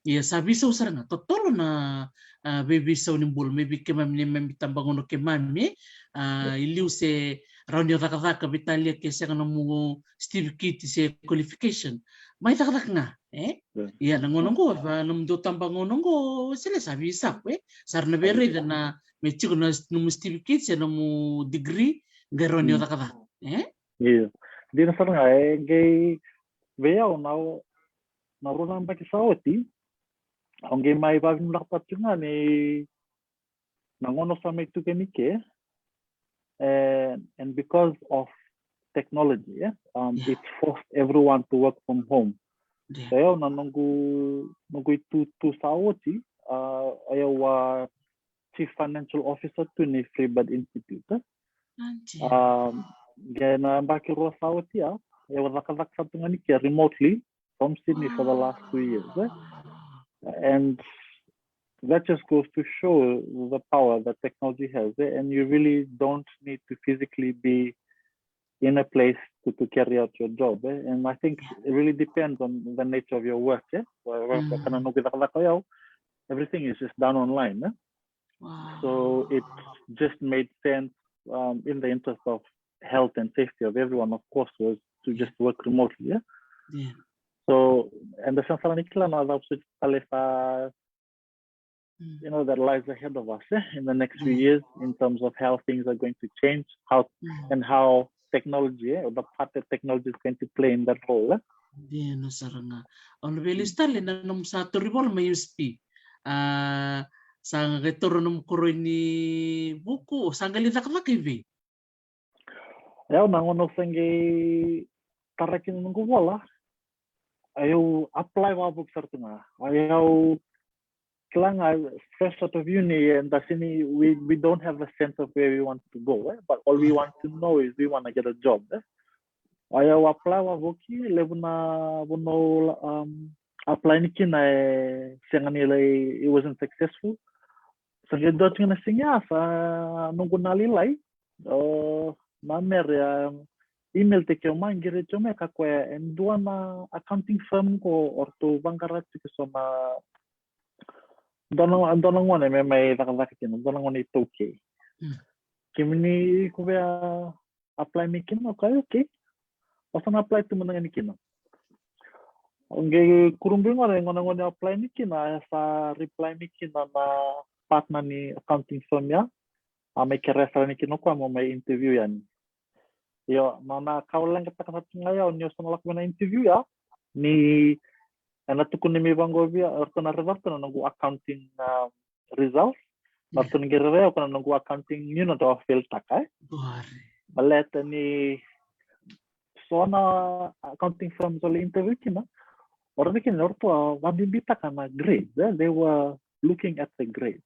Ia sa veisau sara ga, totolo na, ah, veiveisau ni bula, mai vei keimami, neimami tabagauna keimami, eh? Ah, i liu se rawa ni o cakacaka, veitalia ke sega nomu certificate se qualification. Mai cakacaka ga, eh? Yeah. Ia, na gauna oqo, va, nomudou tabagauna oqo, Wesele, sa veisau, eh? Sa ra na via raica na, me tiko na nomu certificate se nomu degree, qai rawa ni o Mm. cakacaka, eh? Io. Dina sara ga, e qai vei au na, na rua na yabaki sa oti, au qai mai vavinavinaka tu ga ni na gauna sa mai tu kina ke, and, and because of technology, yeah, um, Yeah. it's forced everyone to work from home. Yeah. So, au na noqu, noqu itutu sa oti, uh, au a chief financial officer tu ni Freebird Institute, eh? Anti. Um, qai na yabaki rua sa oti ya, au a cakacaka sa tu ga ni ke remotely from Sydney for the last two years, eh? And that just goes to show the power that technology has, eh? And you really don't need to physically be in a place to, to carry out your job, eh? And I think it really depends on the nature of your work, eh? Well, well, Mm. kana noqu cakacaka o yau, everything is just done online, eh? Wow. So it just made sense, um, in the interest of health and safety of everyone, of course, was to just work remotely, yeah? Yeah. So, and the sense ni kila na cava sa tale sa, Mm. you know, that lies ahead of us, eh, in the next few Yeah. years in terms of how things are going to change, how Mm. and how technology, eh, or the part that technology is going to play in that role, eh? Dina sara ga. Au na via lesu tale na nomu sa tauri vola mai U S P. Ah, sa qai taura nomu koroi ni vuku, o sa qai lai cakacaka i vei? Au na gauna au sa qai tara kina noqu vola, au apply vakavuku sara tu ga. Au kila ga, fresh out of uni, and that's in, we, we don't have a sense of where we want to go, eh? But all we want to know is we want to get a job, eh? Au apply vakavuku, levu na vanua, um, apply ni kina e sega ni lai, it wasn't successful. Sa qai dua tiko na siga sa noqu na lailai, o na Mary a email tiko mai, qiri tiko mai, kaya o koya e dua na accounting firm qo o ratou vaqara tiko e so na dua na, dua na gone me mai cakacaka kina, dua na gone iTaukei. Mm. Kemuni ko via apply mai kina? Au kaya okay. Au sa na apply tu mada ga ni kina. Au qai kurabui gona, gona, gona, au apply mai kina, sa reply mai kina na partner ni accounting firm ya. A mai kerea sara yani kina o koya mo mai interview yani. Io, na, na ka au leqataka sara tu ga o yau ni au sa na lako mai na interview ya, ni ena tukuni mai vaqo vei au, o ratou na raica tu na noqu accounting, um, results. Na ratou na qai raica o koya na noqu accounting unit au failtaka, eh? Bore. Baleta ni so na accounting firms au lai interview kina, o ratou kina, o ratou a vakabibitaka na grades, eh? They were looking at the grades.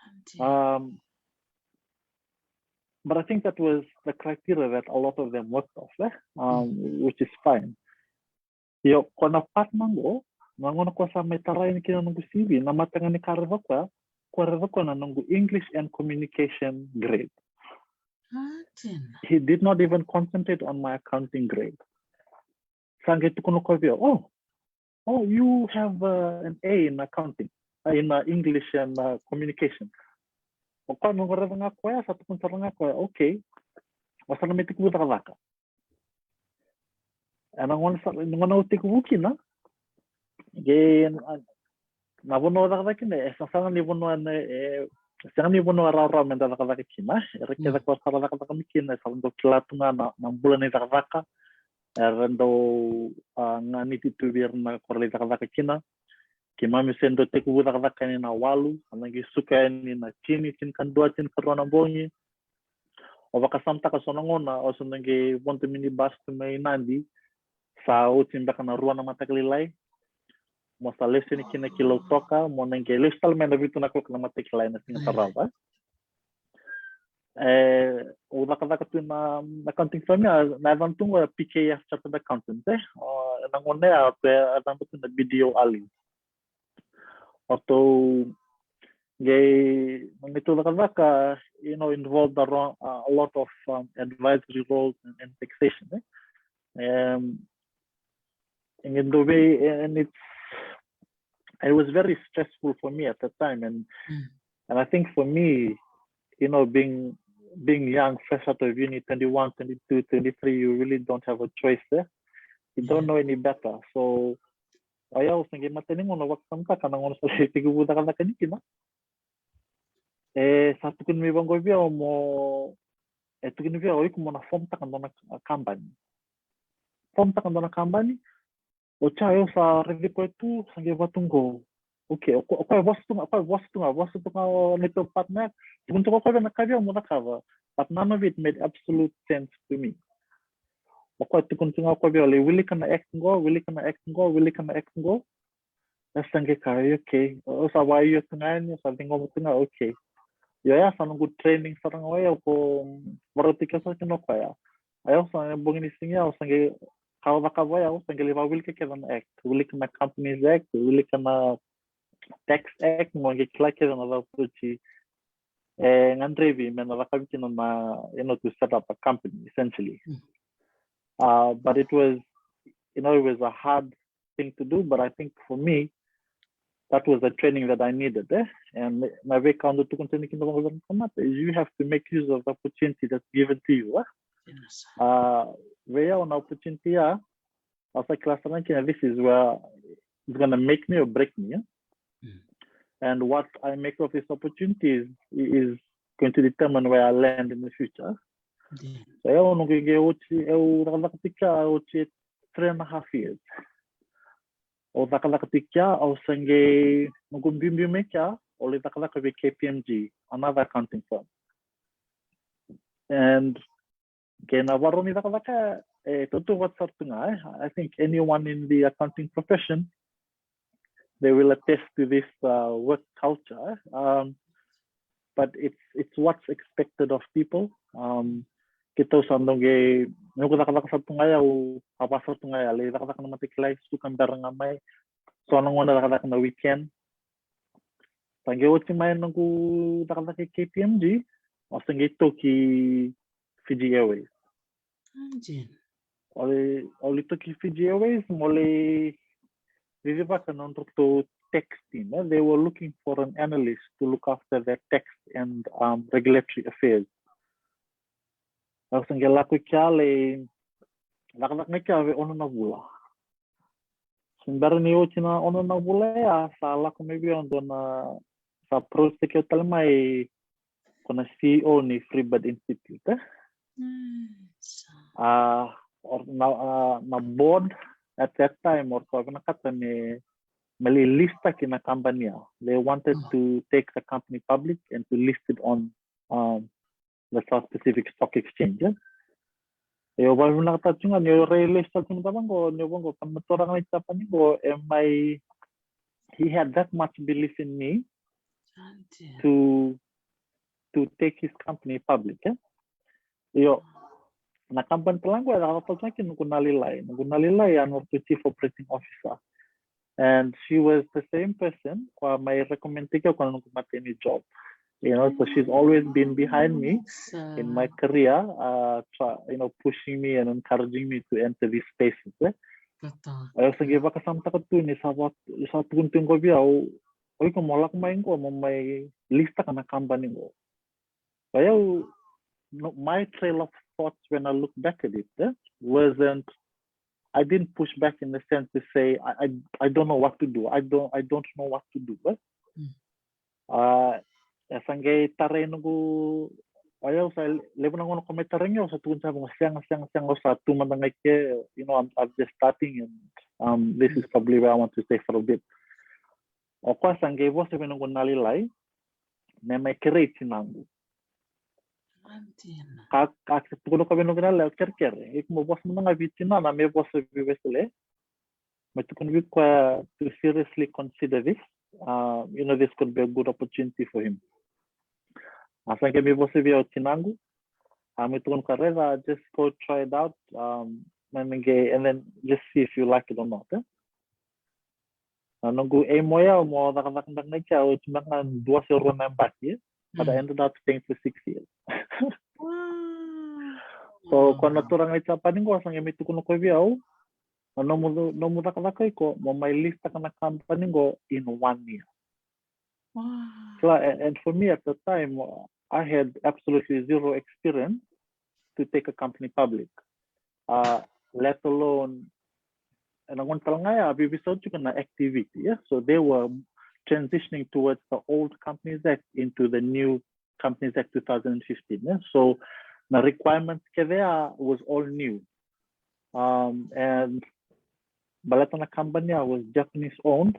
Anti. Um, but I think that was the criteria that a lot of them worked off, eh? Um, Mm. Which is fine. Io, ko na partner qo, na gauna ko sa mai tarai yani kina noqu C V, na mata ga ni ka raica o koya, ko raica o koya na noqu English and communication grade. Anti. He did not even concentrate on my accounting grade. Sa qai tukuna o koya vei au, oh, oh, you have, uh, an A in accounting, uh, in, uh, English and, uh, communication. O koya me qai raica ga o koya, sa tukuna sara ga o koya, okay, o sa na mai tekivu cakacaka. Ena gauna sa, na gauna au tekivu kina, ke na, na vanua au cakacaka kina e sa, sega ni vanua na, e sega ni vanua rawarawa me da cakacaka kina. Era kece ko sa ra cakacaka mai kina e sa dau kila tu ga na, na bula ni cakacaka. Era dau, a, ganiti tu vei ira na ko ra lai cakacaka kina. Keimami se dau tekivu cakacaka yani na walu, a na qai suka yani na tini, tinikadua, tinikarua na bogi. Au vakasamataka so na gauna au sa na qai vodo minibus tu mai Nadi, sa oti beka na rua na mataka lailai. Mo sa lesu yani kina ki Lautoka, mo na qai lesu tale mai na vitu na kaloko na mataka lailai na siga tarava. E, au cakacaka tu na, na accounting firm ya, na yacana tu ga o P K F Chartered Accountant, e. O, na gauna ya, e, yacana tu na B D O Ali. Au qai, na neitou cakacaka, you know, involved around, uh, a lot of, um, advisory roles and, and taxation, e. Um, and in the way, and it's, it was very stressful for me at that time, and, and I think for me, you know, being, being young, fresh out of uni, twenty-one, twenty-two, twenty-three, you really don't have a choice there. You don't know any better. So, o yau sa qai matani gauna au vakasamataka na gauna sa lai tekivu cakacaka yani kina. E sa tukuni mai vaqo vei au mo, e tukuni vei au, o iko mo na form taka dua na kabani. Form taka dua na kabani. Oti ya au sa raici koya tu, sa qai vaka tu qo. Okay, o koya, o koya vosa tu ga, o koya vosa tu ga, vosa tu ga o neitou partner. Tukuna tu o koya na ka vei au mo cakava. But none of it made absolute sense to me. O koya tukuna tu ga o koya vei au, lai wilika na act qo, wilika na act qo, wilika na act qo. Au sa qai kaya, okay. Au sa vakaio tu ga yani, au sa ciqoma tu ga, okay. Io, ya sa noqu training sara ga oya, au ko vakarautaki au sara kina o koya. Ia au sa, na bogi ni siga ya, au sa qai, ka au cakava oya, au sa qai lai vakawilika kece na act, wilika na Companies Act, wilika na Tax Act, mo qai kila kece na cava oti e gadrevi me na cakavi kina na, you know, to set up a company, essentially. Uh, but it was, you know, it was a hard thing to do, but I think for me, that was the training that I needed, eh? And na veika au dau tukuna tiko kina vaqo vei ira na tamata is you have to make use of the opportunity that's given to you, eh? Uh, vei au na opportunity ya, au sa kila sara ga kina, this is where it's gonna make me or break me, eh? And what I make of this opportunity is, is going to determine where I land in the future. So, au noqu qai oti, au cakacaka tiko ya, oti three and a half years. Au cakacaka tiko ya, au sa qai, noqu biubiu mai kea, au lai cakacaka vei K P M G, another accounting firm. And kei na vakarogo ni cakacaka, e tautauvata sara tu ga, eh? I think anyone in the accounting profession, they will attest to this, uh, work culture, eh? Um, but it's, it's what's expected of people. Um, keitou sa dau qai, noqu cakacaka sara tu ga ya, au a vaka sara tu ga ya, lai cakacaka na mataka lailai, suka bera ga mai, so na gauna cakacaka na weekend. Sa qai oti mai noqu cakacaka i K P M G, au sa qai toki Fiji Airways. Au lai, au lai toki Fiji Airways, mo lai cicivaka na nodratou tax team, eh? They were looking for an analyst to look after their tax and, um, regulatory affairs. Au sa qai lako i kea, lai cakacaka ga i kea vei ono na vula. Sa bera ni oti na ono na vula ya, sa lako mai vei au e dua na, sa approach-taki au tale mai ko na C E O ni Freebird Institute, eh? A, na, a, na board at that time, o ratou a vinakata me, me lai list-taki na company ya. They wanted to take the company public and to list it on, um, the South Pacific Stock Exchange, eh? Ia au vakavinakata tu ga ni au rai lesu tale tu ga vaqo, ni au vaqo, ka na turaga na Japani qo, e mai, he had that much belief in me to, to take his company public, eh? Io, na company tale ga qo e cakacaka tale ga kina noqu na lailai. Noqu na lailai a nodratou chief operating officer. And she was the same person ko a mai recommend-taki au ko na noqu matai ni job. You know, so she's always been behind me in my career, uh, try, you know, pushing me and encouraging me to enter these spaces, eh? Au sa qai vakasamataka tu ni sa va, sa tukuni tu qo vei au, o iko mo lako mai qo, mo mai list-taka na company qo. But yeah, no, my trail of thoughts when I look back at it, eh, wasn't, I didn't push back in the sense to say I, I, I don't know what to do. I don't I don't know what to do. Eh? Mm. Uh, e sa qai tarai noqu o yau sa levu na gauna ko mai tarai au sa tukuna sa vaqo sega sega sega au sa tu mada ga i ke, you know, I'm, I'm just starting and um, this is probably where I want to stay for a bit. O koya sa qai vosa vei noqu na lailai me mai kerei tinaqu. Antina. Ka ka tukuna ko vei noqu na lailai kerekere iko mo vosa mada ga vei tinana me vosa vei Wesele. Me tukuna vei koya to seriously consider this. Uh, you know, this could be a good opportunity for him. A sa qai me vosa vei au tinaqu. A me tukuna koya raica just go try it out. Um, and then, and then just see if you like it or not. Eh? Na noqu aim o yau mo cakacaka beka na i kea oti me ga dua se rua na yabaki. But I ended up staying for six years. So ko na turaga i Japani qo sa qai me tukuna ko vei au, na nomu nomu cakacaka iko mo mai listaka na company qo in one year. Wow. So, and, and for me at the time, I had absolutely zero experience to take a company public, uh, let alone, and I want to tell you, I was such an activity. Yeah? So they were transitioning towards the old Companies Act into the new Companies Act two thousand fifteen. Yeah? So the requirements kece was all new. Um, and baleta na company was Japanese owned,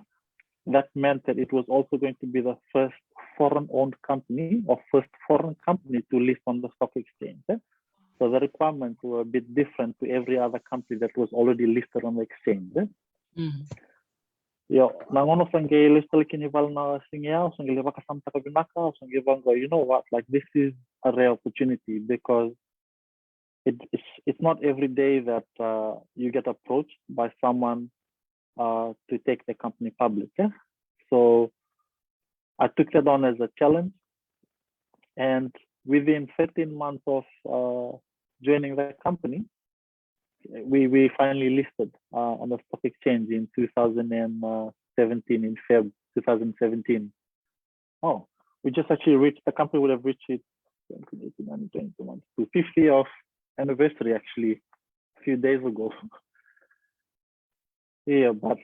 that meant that it was also going to be the first foreign owned company or first foreign company to list on the stock exchange. Eh? So the requirements were a bit different to every other company that was already listed on the exchange. Eh? Mm. Io, na gauna sa qai lesu tale kina i vale na siga ya, au sa qai lai vakasamataka vinaka, au sa qai vaqo, you know what, like this is a rare opportunity because it, it's, it's not every day that uh, you get approached by someone uh, to take the company public. Eh? So I took that on as a challenge. And within thirteen months of uh, joining the company, we, we finally listed uh, on the stock exchange in two thousand seventeen, in Feb two thousand seventeen. Oh, we just actually reached, the company would have reached it eighteen, nineteen, twenty, twenty-one, the fiftieth anniversary actually a few days ago. Yeah, but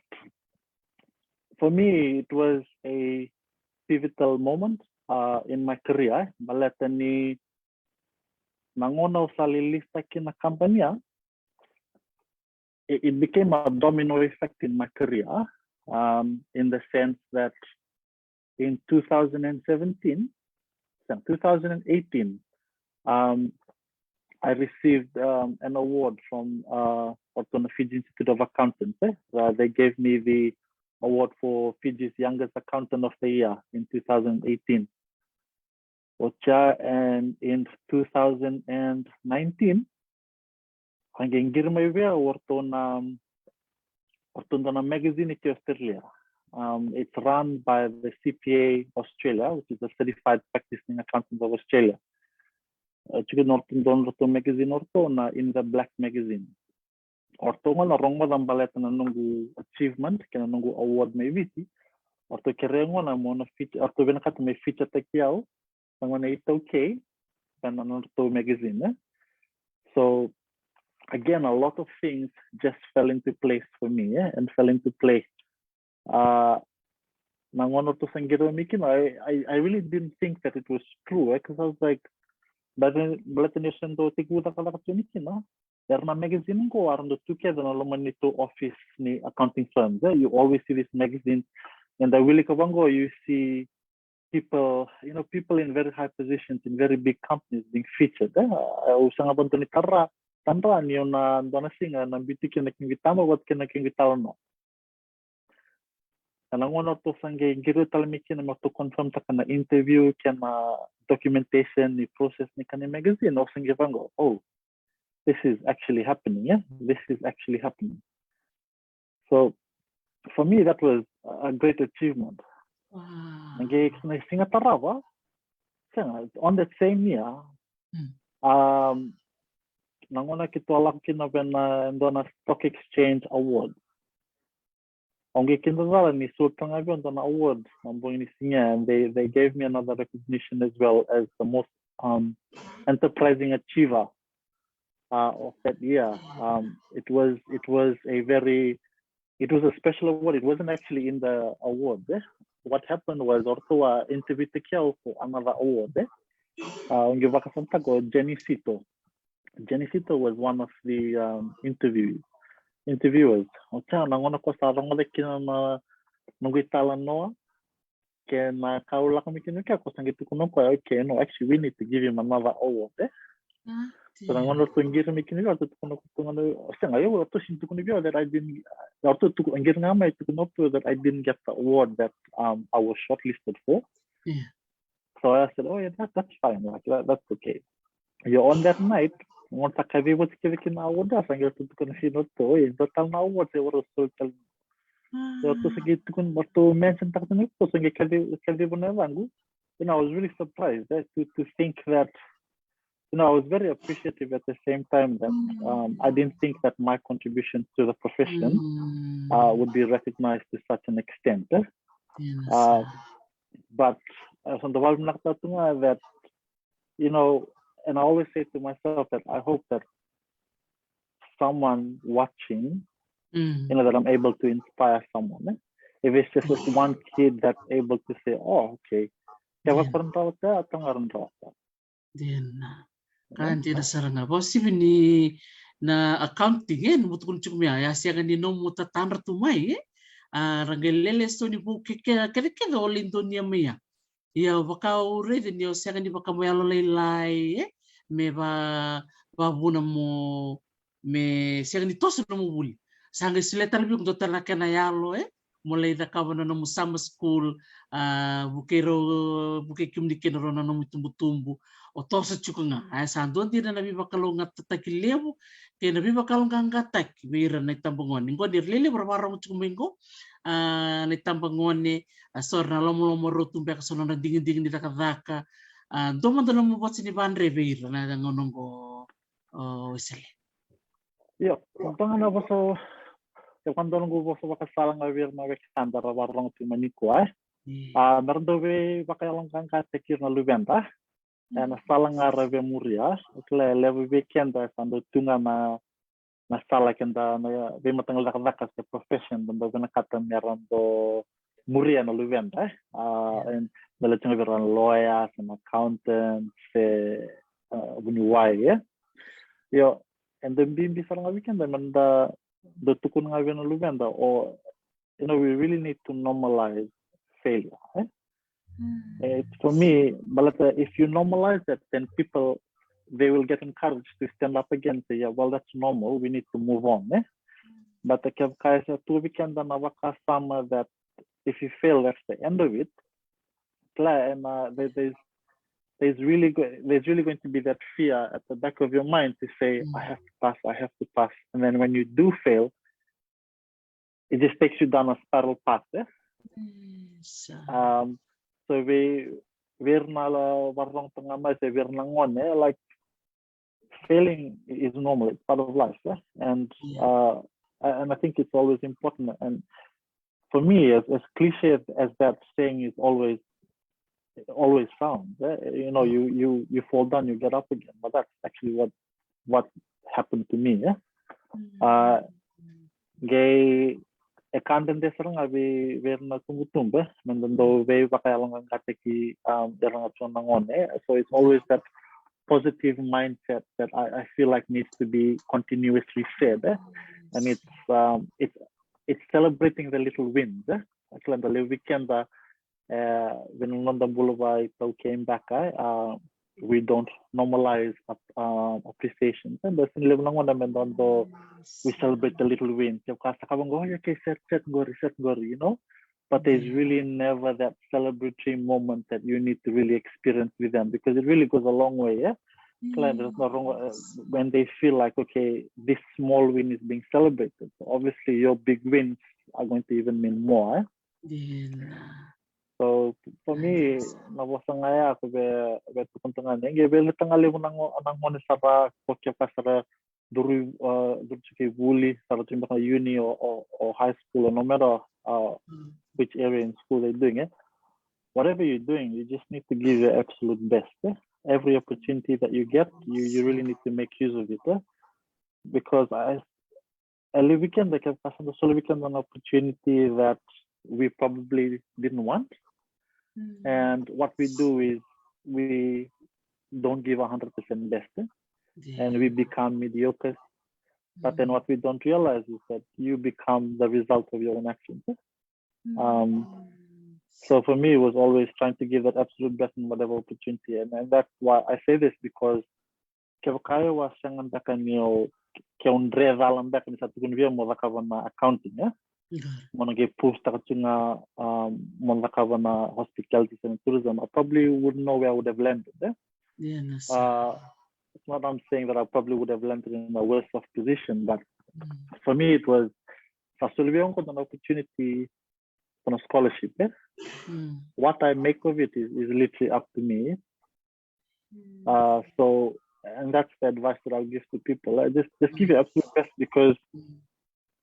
for me, it was a pivotal moment uh, in my career. Baleta ni na gauna au sa lai lista kina na company ya, it, it became a domino effect in my career, um, in the sense that in two thousand seventeen, no, two thousand eighteen, um, I received um, an award from uh, Ortona Fiji Institute of Accountants. Eh? Uh, they gave me the award for Fiji's Youngest Accountant of the Year in two thousand eighteen. Ocha, and in two thousand nineteen, a qai qiri mai vei au o ratou na, o ratou dua na magazine ki Australia. Um, it's run by the C P A Australia, which is the Certified Practicing Accountants of Australia. Uh, tiko na ratou dua na ratou magazine o ratou na In the Black magazine. O ratou ga na rogoca baleta na noqu achievement kei na noqu award mai Viti. O ratou kerea gona mo na feature, o ratou vinakata me feature taki au na gone iTaukei ena nodratou magazine, eh? So again, a lot of things just fell into place for me, eh? And fell into place. Uh, na gauna ratou sa qiri au mai kina, I, I, I really didn't think that it was true, eh? Because I was like, baleta ni au sa dau tekivu cakacaka tu yani kina, era na magazine qo era dau tu kece ena loma ni neitou office ni accounting firms, eh? You always see these magazines, and I really ka vaqo, you see people, you know, people in very high positions in very big companies being featured. Eh? Au sega vakadua ni tara, tadra ni au na dua na siga na biuti kina na kequ itaba vata kei na kequ italanoa. Ena gauna ratou sa qai qiri au tale mai kina me ratou confirm taka na interview kei na documentation ni process ni ka ni magazine, au sa qai vaqo, oh, this is actually happening, yeah? This is actually happening. So for me, that was a great achievement. Wow. Na qai na siga tarava, sega, on that same year, Mm. um, na gauna keitou a lako kina vei na dua na stock exchange award. Au qai kidacala ni solia ga vei au dua na award na bogi ni siga, and they, they gave me another recognition as well as the most um, enterprising achiever uh, of that year. Um, it was it was a very it was a special award. It wasn't actually in the award. Eh? What happened was, o ratou a interview taki au for another award. Eh? Uh, qai vakasamataka o Jenny Sito. Jenny Sito was one of the um, interview interviewers. O koya na gauna ko sa rogoca kina na noqu italanoa kei na ka au lako mai kina, o koya ko sa qai tukuna o koya, okay, no, actually we need to give him another award. Eh? So na gauna ratou qiri mai kina vei au, ratou tukuna, tukuna, sega, o ratou sega ni tukuna vei au that I didn't, ratou qiri ga mai tukuna o ratou that I didn't get the award that um, I was shortlisted for. So I said, oh yeah, that, that's fine, like that, that's okay. Io, on that night, gauna sa kacivi oti kece kina award, sa qai ratou tukuna vei au, oi, dua tale na award e warai, soli tale. So ratou sa qai tukuna, ratou mention taka tiko, so qai kacivi, kacivi na yacaqu. You know, I was really surprised eh, to to think that you know, I was very appreciative at the same time that um, I didn't think that my contribution to the profession uh, would be recognized to such an extent. Eh? Uh, but uh, so the one that, you know, and I always say to myself that I hope that someone watching, you know, that I'm able to inspire someone. Eh? If it's just this one kid that's able to say, oh, okay, kevaka o rawa, o rawa. Dina. Ka dina sara ga. Vakasivia ni na accounting, e, nomu tukuna tiko mai ya, ya sega ni nomu tatadra tu mai, e. A, ra qai lele so ni vou kekekece o lai donuya mai ya. Ia vaka au raica ni o sega ni vaka mo yalolailai, e, me va, vavuna mo me sega ni toso nomu vuli. Sa qai solia tale vei iko dua tale na kena yalo, e, mo lai cakava na nomu summer school, a, vukei rau, vukei kemuni kina rau na nomu itubutubu. O toso tiko ga, e, sa dua dina na veivakalougatataki levu kei na veivakayaloqaqataki vei ira na itabagone. Qo ni ra lelevu ra vakarorogo tiko mai qo, a, na itabagone, a, so era na lomalomarua tu beka, so nodra digidigi ni cakacaka. A, dua mada nomu vosa ni vadre vei ira na gauna qo, o Wesele. Io, dua ga na vosa, e, dua noqu vosa vakasala ga vei ira na wekada ra vakarorogo tiko mai nikua, e. A, me ra dau veivakayaloqaqataki ira na luveda. E, na sala ga ra via muria, o kila e levu vei keda e sa dau tu ga na, na sala keda na veimataqali cakacaka se profession da dau vinakata me ra dau muria na luveda, e. A, e, me lai tu ga vei ira na lawyer, se na accountant, se, a, vuniwai, e. Io, e dau bibi sara ga vei keda me da, da tukuna ga vei na luveda, o, you know, we really need to normalize failure, e? Eh, for me, baleta if you normalize that, then people, they will get encouraged to stand up again and say, yeah, well, that's normal, we need to move on, e? But kevaka e sa tu vei keda na vakasama that if you fail, that's the end of it, kila, and uh, there, there's there's really go- there's really going to be that fear at the back of your mind to say, I have to pass, I have to pass. And then when you do fail, it just takes you down a spiral path, e? Um, so vei, vei ira na vakarorogo tiko ga mai, se vei ira na gone, e, like, failing is normal, it's part of life, e? And uh, and I think it's always important. And for me, as, as cliche as that saying is always always sounds, e? You know, you you you fall down, you get up again. But that's actually what what happened to me, e? Uh, qai e ka dede sara ga vei, vei ira na tubutubu, e, me da dau veivakayaloqaqataki, um, ira na tiko na gone, e? So it's always that positive mindset that I, I feel like needs to be continuously fed, e? And it's um, it's it's celebrating the little wins, e? Actually, da levu vei keda, e, vei na noda bula vakaitaukei beka, e, uh, we don't normalize ap- uh, appreciation. E, da sega ni levu na gauna me da dau, we celebrate the little wins. Kevaka sa cakava qo, okay, set, set qori, set qori, you know? But there's really never that celebratory moment that you need to really experience with them, because it really goes a long way, e? Kila, there's no wrong, uh, when they feel like, okay, this small win is being celebrated. So obviously, your big wins are going to even mean more, e? Dina. So for me, na vosa ga ya ko vei, vei tukuna tiko ga ni qai vei ira tale ga levu na go- na gone sa ra, ko kevaka sa ra duri, uh, duri tiko i vuli, sa ra tiko beka na uni o, o, o high school, or no matter uh, which area in school they're doing it. Whatever you're doing, you just need to give your absolute best, e? Every opportunity that you get, you, you really need to make use of it, e? because I, every weekend, like, I've got some sort of weekend, an opportunity that we probably didn't want. And what we do is we don't give a hundred percent best, eh? And we become mediocre. But then what we don't realize is that you become the result of your own actions, eh? Um, so for me, it was always trying to give that absolute best in whatever opportunity. And, and that's why I say this, because kevaka e a sega beka ni o, ke o dre cala beka ni sa tukuni vei au mo cakava na accounting, eh? Mo na qai push taka tu ga, um, mo cakava na hospitality and tourism, I probably wouldn't know where I would have landed, eh? Uh, it's not I'm saying that I probably would have landed in a worse off position, but for me it was, sa soli vei au qo na opportunity for a scholarship, eh? What I make of it is, is literally up to me. Uh, so, and that's the advice that I'll give to people. Uh, just, just give your absolute best, because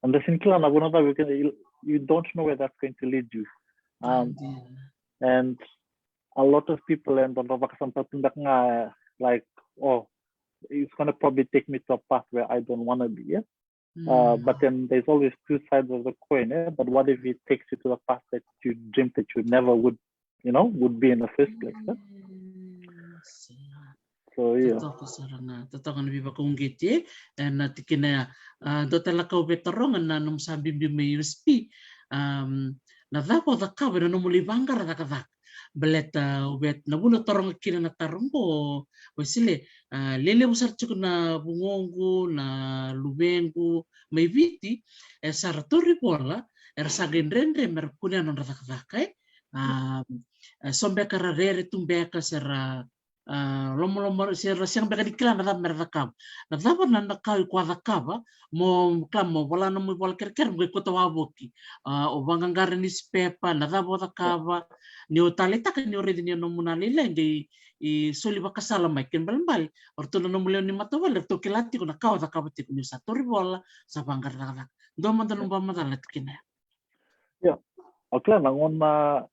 and the thing, kila na vuna cava, you, you don't know where that's going to lead you. Um, and a lot of people, and don't know, like, oh, it's gonna probably take me to a path where I don't wanna be, yeah? Uh, but then there's always two sides of the coin, eh? But what if it takes you to the path that you dreamed that you never would, you know, would be in the first place, eh? So, yeah. Totoka sara ga, totoka na veivakauqeti, eh? E na tikina ya, ah, dua tale na ka au via taroga na nomu sa biubiu mai U S P. Um, na cava o cakava ena nomu lai vaqara cakacaka? Baleta au via, na vuna au taroga kina na taro qo, Wasile, ah, lelevu sara tiko na vugoqu, na luvequ mai Viti, e sa ra tauri vola, era sa qai dredre me ra kunea na nodra cakacaka, eh? Ah, e so beka ra rere tu beka se ra, ah, lomaloma, se ra sega beka ni kila na cava me ra cakava. Na cava na, na ka o iko a cakava mo, kila, mo vola nomu ivola kerekere, mo qai kauta wavoki? Ah, o vaqaqara newspaper, na cava o cakava? Ni o taleitaka ni o raici ni o nomu na lailai qai soli vakasala mai, kena ibalebale o ratou na nomu lewe ni matavuvale, ratou kila tiko na ka o cakava tiko, ni o sa tauri vola, sa vaqara cakacaka. Dua mada nomu vakamacala na tikina ya. Ia, o kila na gauna,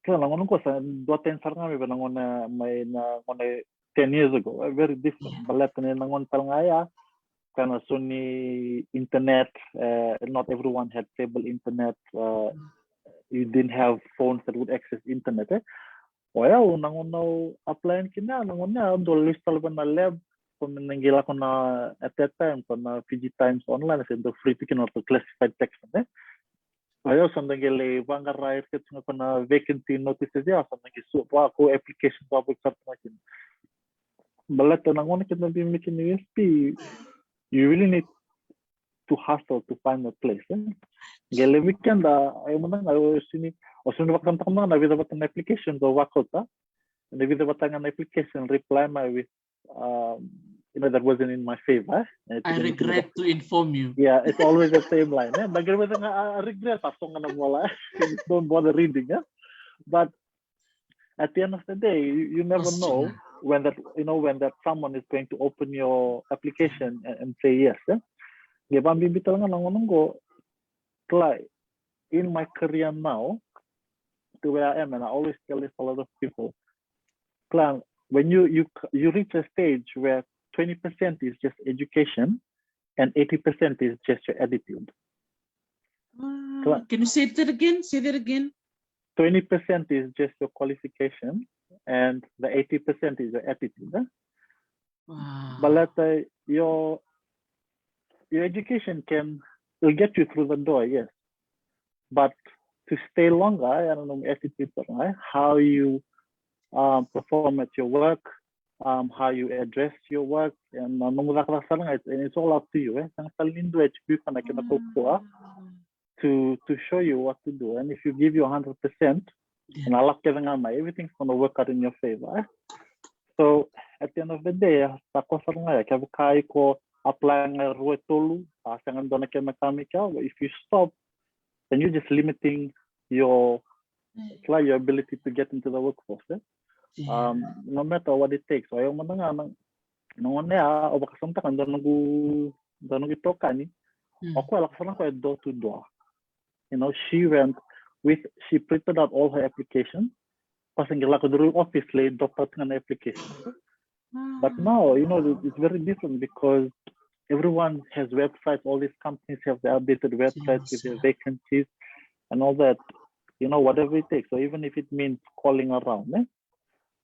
kila na gauna qo sa duatani sara ga mai vei na gauna, mai na gauna ten years ago, eh, very different. Baleta ni na gauna tale ga ya, kena so ni internet, eh, not everyone had stable internet, eh, you didn't have phones that would access internet, eh. O yau na gauna au apply kina, na gauna ya au dau lesu tale vei na lab, ko me na qai lako na, at that time, ko na Fiji Times Online, se dau free tiko na classified section, eh. O yau sa da qai lai vaqara, e tiko ga ko na vacancy notices ya, sa da qai suva ko application, sa vaka sara ga kina. Baleta na gauna keda biu mai kina U S P, you really need to hustle to find a place, eh? Qai levu keda, e mada ga, o sini, o sini vakasamataka mada ga na vica vata na application o vakauta, na vica vata ga na application reply mai with, um, you know, that wasn't in my favor, eh? I regret to inform you. Yeah, it's always the same line, eh? But I regret, I, I regret, a so ga na vola, eh? Don't bother reading, eh? But at the end of the day, you, you never know when that, you know, when that someone is going to open your application and, and say yes, eh? Qai vakabibi tale ga na gauna qo, kila, in my career now, to where I am, and I always tell this a lot of people, kila, when you, you, you reach a stage where twenty percent is just education and eighty percent is just your attitude. Wow. Can you say that again? Say that again. Twenty percent is just your qualification, and the eighty percent is your attitude, eh? Wow. Baleta your, your education can, will get you through the door, yes. But to stay longer, eh, I don't know, attitude, eh, how you, um, perform at your work, um, how you address your work, and, uh, nomu cakacaka sara ga, and it's all up to you, eh? Sega tale ni dua e tiko iko na kena kaukauwa to, to show you what to do. And if you give your hundred percent, na lako kece ga mai, everything's gonna work out in your favor, eh? So, at the end of the day, eh, sa koya sara ga ya, kevaka iko apply ga e rua e tolu, a sega ni dua na kena ka mai kea, if you stop, then you're just limiting your, it's like your ability to get into the workforce, eh? Um, no matter what it takes. O yau mada ga na, na gauna ya, au vakasamataka dua noqu, dua noqu itokani, o koya lako sara ga o koya door to door. You know, she went with, she printed out all her applications. Pai sa qai lako curuma na office lai drop out ga na application. But now, you know, it, it's very different because everyone has websites. All these companies have their updated websites with their vacancies and all that. You know, whatever it takes. So even if it means calling around, eh?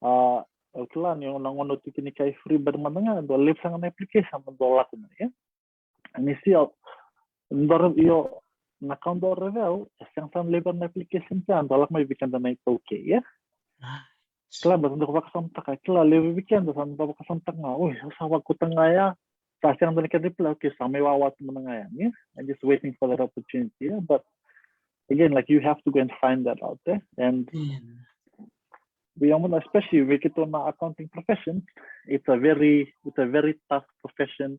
Uh, o kila ni na gauna o tiki ni kai free bird mada ga, dua levu sara ga na application mo dua lako mai, eh? Ni si au, dua re-, io, na ka dua raica au, e sega sara ni levu na application ya, dua lako mai vei keda na iTaukei, eh? Kila, baleta dua vakasamataka, kila, levu vei keda sa dua vakasamataka ga, oi, au sa vakauta ga ya, sa sega dua na kena reply, okay, sa mai wawa tu mada ga ya, eh? I'm just waiting for that opportunity, yeah? But again, like, you have to go and find that out there. And we almost, especially with it on the accounting profession, it's a very, it's a very tough profession.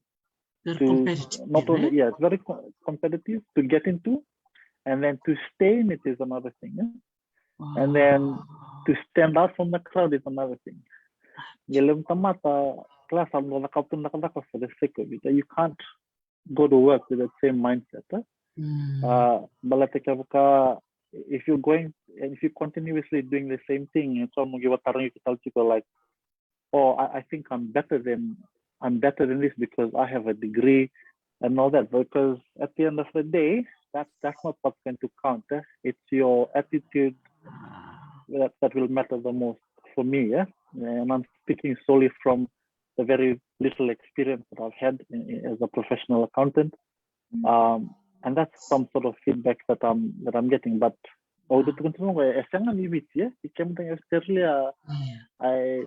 Very to competitive, not only, yeah, it's very co-, competitive to get into, and then to stay in it is another thing, yeah? And then to stand out from the crowd is another thing. Ia levu na tamata, kila, sa dau cakava tu na cakacaka for the sake of it. You can't go to work with that same mindset, eh? Uh, baleta kevaka, if you're going, and if you're continuously doing the same thing, e so mo qai vakatarogi iko tale tiko, like, oh, I, I think I'm better than, I'm better than this because I have a degree and all that. Because at the end of the day, that, that's not what's going to count, eh? It's your attitude that, that will matter the most for me, yeah? And I'm speaking solely from the very little experience that I've had in, in, as a professional accountant. Um, and that's some sort of feedback that I'm, that I'm getting. But au dau tukuna tiko, e sega ni Viti, eh? I kemudou na Australia, I,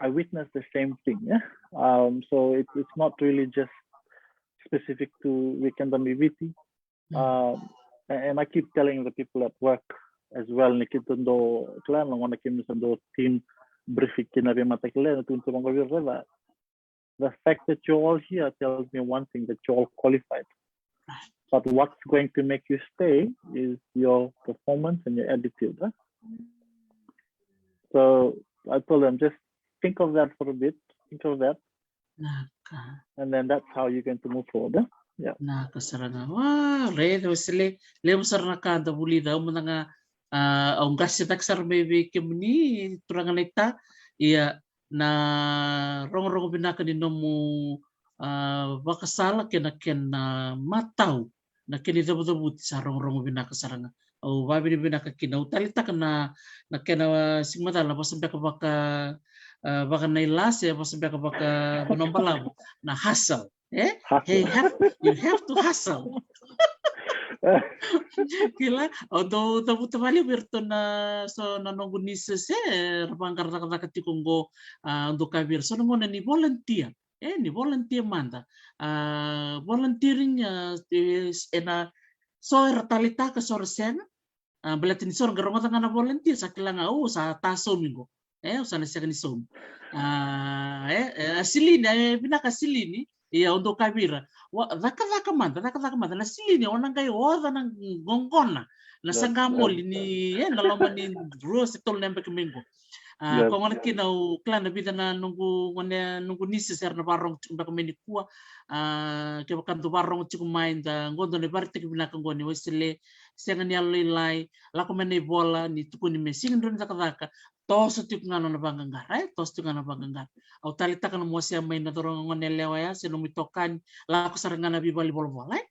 I witnessed the same thing, yeah? Um, so it, it's not really just specific to vei keda mai Viti. Um, and, and I keep telling the people at work as well, ni keitou dau, kila, na gauna keimami sa dau team briefing kina vei mata kila, na tukuna tiko vaqo vei ira, the fact that you're all here tells me one thing, that you're all qualified. But what's going to make you stay is your performance and your attitude, huh? So I told them, just think of that for a bit, think of that. Naka. And then that's how you're going to move forward, huh? Yeah. Naka sara ga. Wa, raica, Wesele, levu sara na ka da vulica, au mada ga, ah, au qase cake sara mai vei kemuni, turaga naita, ia na rogorogo vinaka ni nomu, ah, vakasala kei na kena, ah, matau, na kena icavucavuti sa rogorogo vinaka sara ga. Au vakavinavinaka kina, au taleitaka na, na kena, ah, siga macala na vosa beka vaka, ah, vakanailase, vosa beka vaka Vanuabalavu, na hustle. Eh? Hustle. Hey, have, you have to hustle. Kila, au dau cavuta vakalevu vei iratou na, so na noqu nieces, eh, ra vaqara cakacaka tiko qo, ah, au dau kaya vei ira, so na gauna ni volunteer, eh, ni volunteer mada. Ah, volunteering, ah, e, ena, so era taleitaka, so era sega. Ah, baleta ni so ra qai rogoca ga na volunteer, sa kila ga, o, sa ta saumi qo. E, o sa na sega ni saumi. Ah, e, e, a silini, e vinaka a silini. Ia au dau kaya vei ira, wa, cakacaka mada, cakacaka mada. Na silini, o na qai oca na qoqona, na saqa moli ni, e, na loma ni rua se tolu na yabaki mai qo. Ah, ko gona kina au kila na vica na noqu gone, noqu nieces era na vakarorogo tiko beka mai nikua. Ah, kevaka dou vakarorogo tiko mai, da qo dou na ivakaraitaki vinaka qo nei Wesele, sega ni yalolailai, lako mai na ivola ni tukuni me sega ni rawa ni cakacaka, toso tiko ga na nona vaqaqara, e, toso tiko ga na vaqaqara. Au taleitaka na mo wasea mai na cauravou gone yalewa ya, se nomu itokani, lako sara ga na veivale ni volavola, e?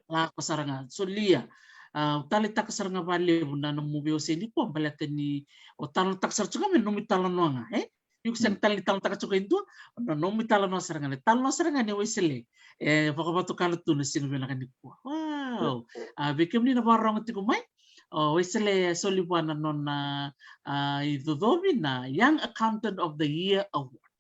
Lako sara ga, solia. Ah, au taleitaka sara ga vakalevu na nomu veiwasei nikua, baleta ni o talanoataka sara tiko ga me nomu italanoa ga, e? Iko sega tale ni talanoataka tiko e dua, na nomu italanoa sara ga, na italanoa sara ga nei Wesele. E vakavatukana tu na siga vinaka nikua. Wow. Ah, vei kemuni na vakarorogo tiko mai, o Wesele e soli vua na nona, ah, icocovi na Young Accountant of the Year Award.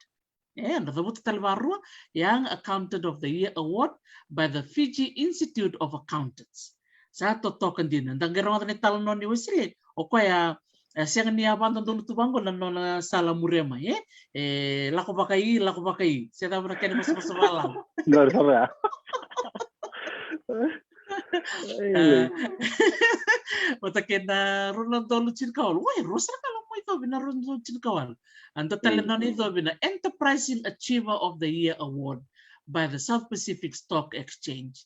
E, na cavuta tale vakarua, Young Accountant of the Year Award by the Fiji Institute of Accountants. Sa totoka dina. Da qai rogoca na italanoa nei Wesele, o koya, e, sega ni a vakadodonu tu vaqo na nona sala muria mai, e? E, lako vakai, lako vakai. Se cava na kena vosavosa vakalawa. Qori sara ya. Ah, vata kei na rua na udolu tinikawalu. Oi, rua sara ga na nomu icovi na rua na udolu tinikawalu. A dua tale na nona icovi na Enterprising Achiever of the Year Award by the South Pacific Stock Exchange.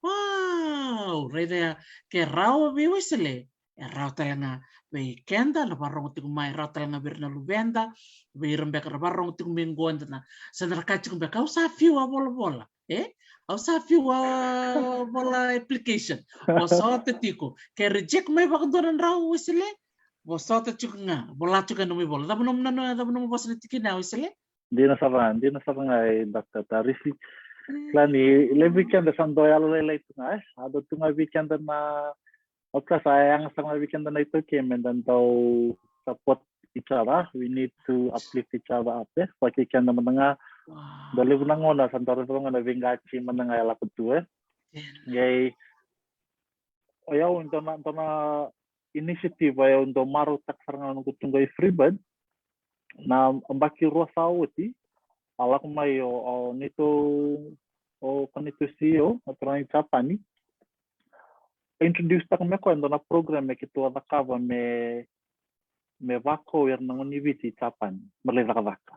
Wow, raica ya, ke rawa vei Wesele. E rawa tale ga vei keda na varogo tiko mai, rawa tale ga vei ira na luveda, vei ira beka ra varogo tiko mai qo, da na sa da na ka tiko beka, au sa fiu a volavola, e? Au sa fiu a vola application. Vosota tiko. Ke reject mai vakadua na drau, Wesele, vosota tiko ga. Vola tiko ga nomu ivola. Cava nomu nanoa, cava nomu vosa na tikina, Wesele? Dina sara ga, dina sara ga, e, Doctor Tarisi. Kila ni levu vei keda sa dau yalolailai tu ga, e? A dau tu ga vei keda na, of course, a yaga sara ga vei keda na iTaukei me da dau support each other. We need to uplift each other up, e? Vaka keda mada ga, dau levu na gauna sa dau raica ga na veiqati mada ga e lako tu, e? Qai o yau, dua na, dua na initiative au dau marautaka sara ga na noqu tu qo i Freebird. Na yabaki rua sa oti, a lako mai o, o neitou, o ko neitou C E O, na turaga ni Japani. Introduce taka me koya e dua na program e keitou a cakava me, me vakau ira na gone ni Viti i Japani me lai cakacaka.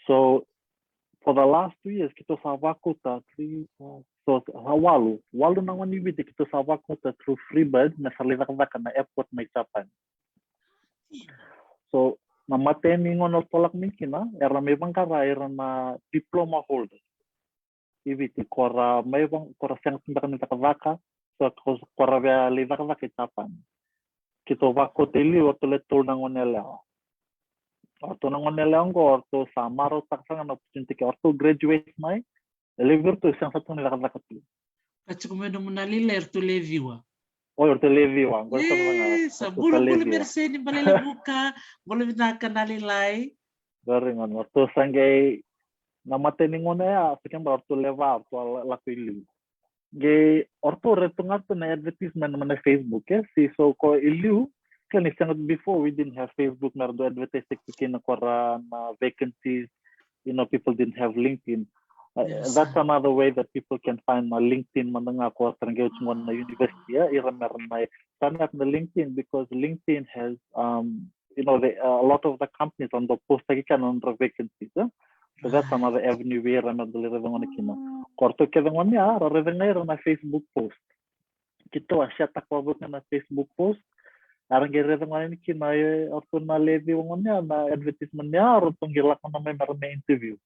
So for the last two years keitou sa vakauta, three, four, so sa walu, walu na gone ni Viti keitou sa vakauta through Freebird me sa lai cakacaka na airport mai Japani. So na matai ni gauna o ratou lako mai kina, era mai vaqara ira na diploma holders i Viti, ko ra mai vaq-, ko ra sega tu beka ni cakacaka, so ko, ko ra via lai cakacaka i Japani. Keitou vakauta i liu o ratou le tolu na gone yalewa. O ratou na gone yalewa qo, o ratou sa marautaka sara ga na opportunity ke o ratou graduate mai, e levu vei iratou e sega sara tu ni cakacaka tu. Ka tiko mai nomu na lailai, o ratou le ciwa. O, o ratou le ciwa. Qo e sa vaka ga, e, sa o ratou sa le bulabula ciwa. Mereseni Balelevuka, bula vinaka na lailai. Very good. O ratou sa qai, na matai ni gauna ya, sa kena o ratou le va, o ratou la-, lako i liu. Qai o ratou raica tu ga ratou na advertisement mai na Facebook, e? Si, so ko i liu, kila ni sega, before we didn't have Facebook, me ra dau advertise taki kina ko ra na vacancies, you know, people didn't have LinkedIn. Uh, yes. That's another way that people can find na LinkedIn, mada ga ko ra qai oti gona na university, e? Ira me ra na sign up na LinkedIn, because LinkedIn has, um, you know, the, uh, a lot of the companies ra dau post taki kina na nodra vacancies, e? So that's another avenue vei ira me ra dau lai raica gona kina. Ko ratou kece gona ya, ra raica ga ira na Facebook post. Keitou a share taka vakavuqa na Facebook post. Era qai raica gona yani kina, e, o ratou na le ciwa gona ya, na advertisement ya, o ratou qai lako gona mai me ra mai interview.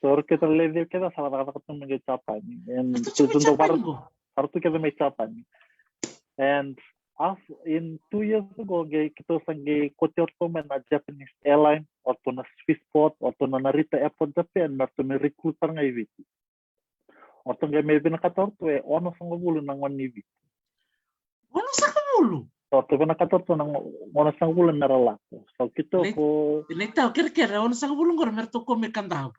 So o ratou kece na le ciwa kece sa ra cakacaka tu mai qai Japani. And ratou tu mai Japani qo? Sa ratou kece mai Japani. And af-, in two years ago, qai keitou sa qai kauti iratou mai na Japanese airline, o ratou na Swissport, o ratou na Narita Airport Japan, me ratou mai recruit sara ga i Viti. O ratou qai mai vinakata o ratou e onosagavulu na gone ni Viti. Onosagavulu? O ratou vinakata o ratou na go-, onosagavulu me ra lako. So keitou ko, na iTaukei kerekere, onosagavulu qori me ratou kau mai Kadavu.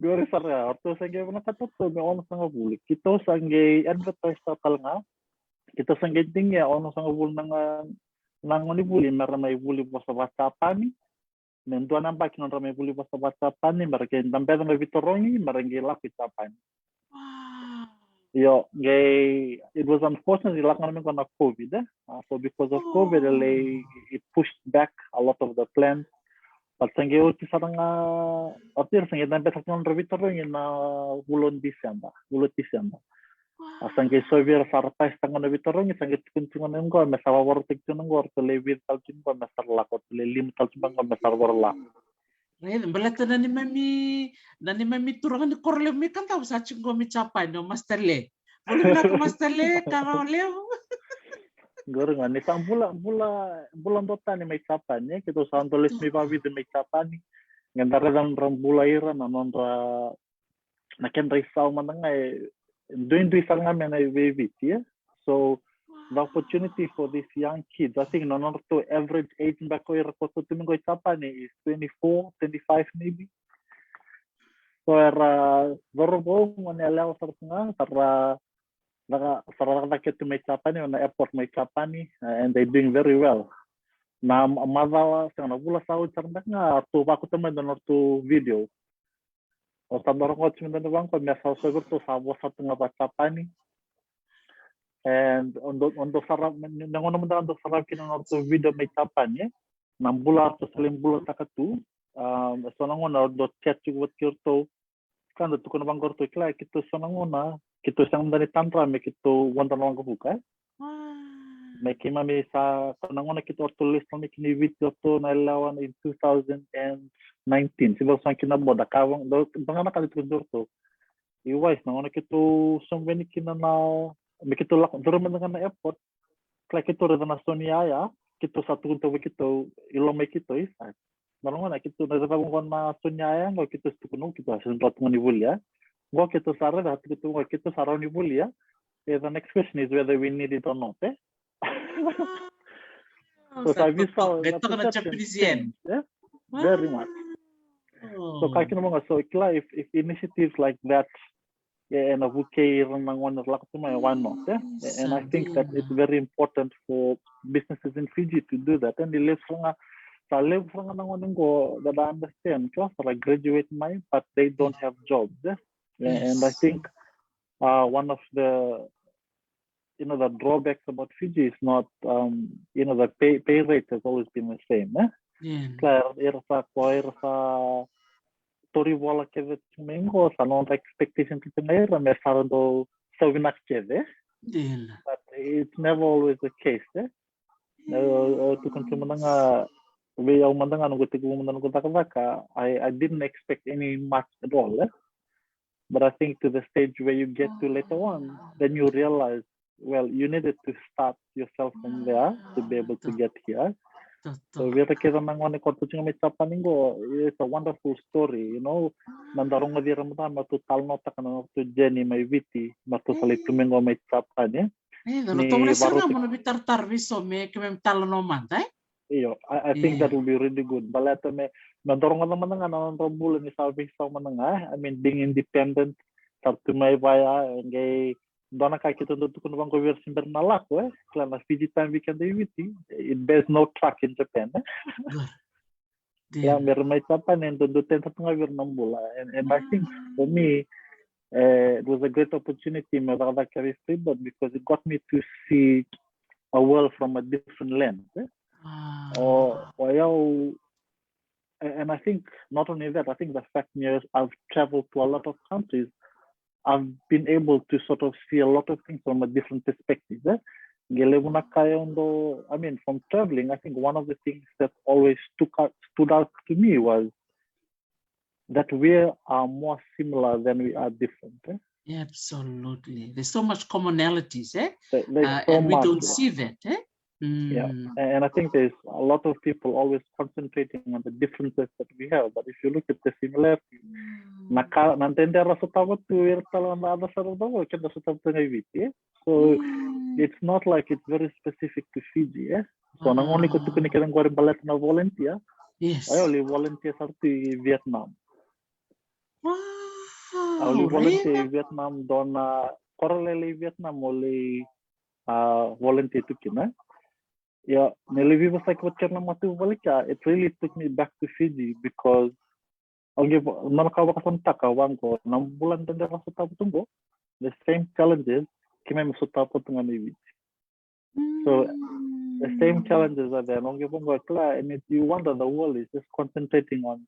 Qori sara ga, o ratou sa qai vinakata o ratou me onosagavulu. Keitou sa qai advertise tale ga. Keitou sa qai digia onosagavulu na ga-, na gone ni vuli me ra mai vuli vosa vaka-Japani. Me dua na yabaki nodra mai vuli vosa vaka-Japani, me ra qai dabeca na veitarogi, me ra qai lako i Japani. Wow. Io, qai, it was unfortunate, lako ga mai qo na COVID, e? Uh, so because of COVID, e lai, it pushed back a lot of the plans. But sa qai oti sara ga, oti ira sa qai dabeca sara ga nodra veitarogi na vula o December, vula o December. A sa qai sovi ira sa ra pass taka na veitarogi, sa qai tukuni tiko na qo me sa vavaro tiko na qo, o ratou le vica tale tiko qo me sa ra lako, o ratou le lima tale tiko qo me sa ra varo lako. Raica, baleta na neimami, na neimami turaga ni koro levu mai Kadavu sa tiko qo mai Japani, o Master Le. Bula vinaka Master Le, ka rawa levu. Qori ga, ni sa bula, bula, bula duatani mai Japani, e, keitou sa dau lesu mai vakavica mai Japani. Qai da raica nodra bula ira, na nodra na kedra isau mada ga e duidui sara ga mai na i Viti, e? So the opportunity for these young kids, I think na nodratou average age beka o ira ko tu mai qo i Japani is twenty-four, twenty-five maybe. So era cauravou, gone yalewa sara tu ga, sa ra caka, sa ra cakacaka tu mai Japani, na airport mai Japani, uh, and they doing very well. Na ma-, macawa, sega, na vula sa oti sara beka ga, ratou vakauta mai na nodratou video. O sa dau rogoca tiko mada vaqo, me sa sovi ratou sa vosa tu ga vaka-Japani. And o dau, o dau sara, na gauna mada ga dau sara kina na nodratou video mai Japani, e? Na bula ratou sa lai bulataka tu. Um, so na gauna o dau chat tiko vata kei ratou. Ka dau tukuna vaqo ratou, kila, keitou so na gauna keitou sega mada ni tadra me keitou vodo na waqavuka, e. Me keimami sa, ko na gauna keitou, ratou lesu tale mai kina i Viti ratou na yalewa in two thousand and nineteen, se vaka sa kina boda ka vaqo, dou ga na ka ni tukuni ratou. I Wise na gauna keitou sobu yani kina na, me keitou lako, dou raica mada ga na airport, kila keitou raica na sau ni yaya, keitou sa tukuni tu vei keitou, i loma i keitou, i sa. Na rogo na keitou na raica vaqo na sau ni yaya, qo keitou sa tukuna, keitou sa sega ni rawa tu ga ni volia. Qo keitou sa raica, tukuna tu qo keitou sa rawa ni volia. E, the next question is whether we need it or not, e? So sa visa, na perception change, e? Very much. So ka kina mo ga, so kila, if, if initiatives like that, e, ena vukei ira na gone era lako tu mai, why not, e? And I think that it's very important for businesses in Fiji to do that. And e levu sara ga, sa levu sara ga na gone qo that I understand, kila, sa ra graduate mai, but they don't have jobs, e? And I think, uh, one of the, you know, the drawbacks about Fiji is not, um, you know, the pay, pay rate has always been the same, e? Kila, era sa, ko era sa tauri vola kece tu mai qo, sa nodra expectation tu ga ira me sa ra dau sau vinaka kece. But it's never always the case, e? Au, au tukuna tu mada ga vei au mada ga, noqu tekivu mada, noqu cakacaka, I, I didn't expect any much at all, e? But I think to the stage where you get to later on, then you realize, well, you needed to start yourself from there to be able to get here. So vei ira kece na gone ko ratou tiko mai Japani qo, it's a wonderful story, you know. Na da rogoci ira mada me ratou talanoataka na nodratou journey mai Viti me ratou sa lai tu mai qo mai Japani, e. E, da na tovolea sara ga mo na veitaratara vei so me keimami talanoa mada, e? Io, I, I think that will be really good. Baleta me, me da rogoca mada ga na nodra bula ni sa veisau mada ga, e? I mean, being independent, sa tu mai vaya, e qai dua na ka keitou dau tukuna vaqo vei ira se bera na lako, e? Kila, na Fiji Time vei keda i Viti, it bears no truck in Japan, e? Ia, me ra mai Japan, e dodonu tu ga vei ira na bula. And, and I think for me, uh, it was a great opportunity me cakacaka kei Freebird because it got me to see a world from a different lens, e? O, o yau, a-, and I think not only that, I think the fact is I've traveled to a lot of countries, I've been able to sort of see a lot of things from a different perspective, e? Qai levu na ka e dau, I mean, from traveling, I think one of the things that always stuck out, stood out to me was that we are more similar than we are different, e? Absolutely. There's so much commonalities, e? There, there's so much. Uh, and we don't see that, e? Yeah, a-, and I think there's a lot of people always concentrating on the differences that we have, but if you look at the similarity, na ka, na dredre era sotava tu ira tale na yaca sara qo, keda sotava tu ga i Viti, e? So it's not like it's very specific to Fiji, e? So na gauna iko tukuni kece qori baleta na volunteer, o yau lai volunteer sara tu i Vietnam. Au lai volunteer i Vietnam, dua na koro lailai i Vietnam au lai, a, volunteer tu kina. Ia, niu lai veivosaki vata kei ira na matavuvale kea, it really took me back to Fiji because au qai va-, na ka au vakasamataka vaqo, na bula dredre era sotava tu qo, the same challenges keimami sotava tu ga mai Viti. So the same challenges are there. Na qai vaqo, kila, and it, you wonder, the world is just concentrating on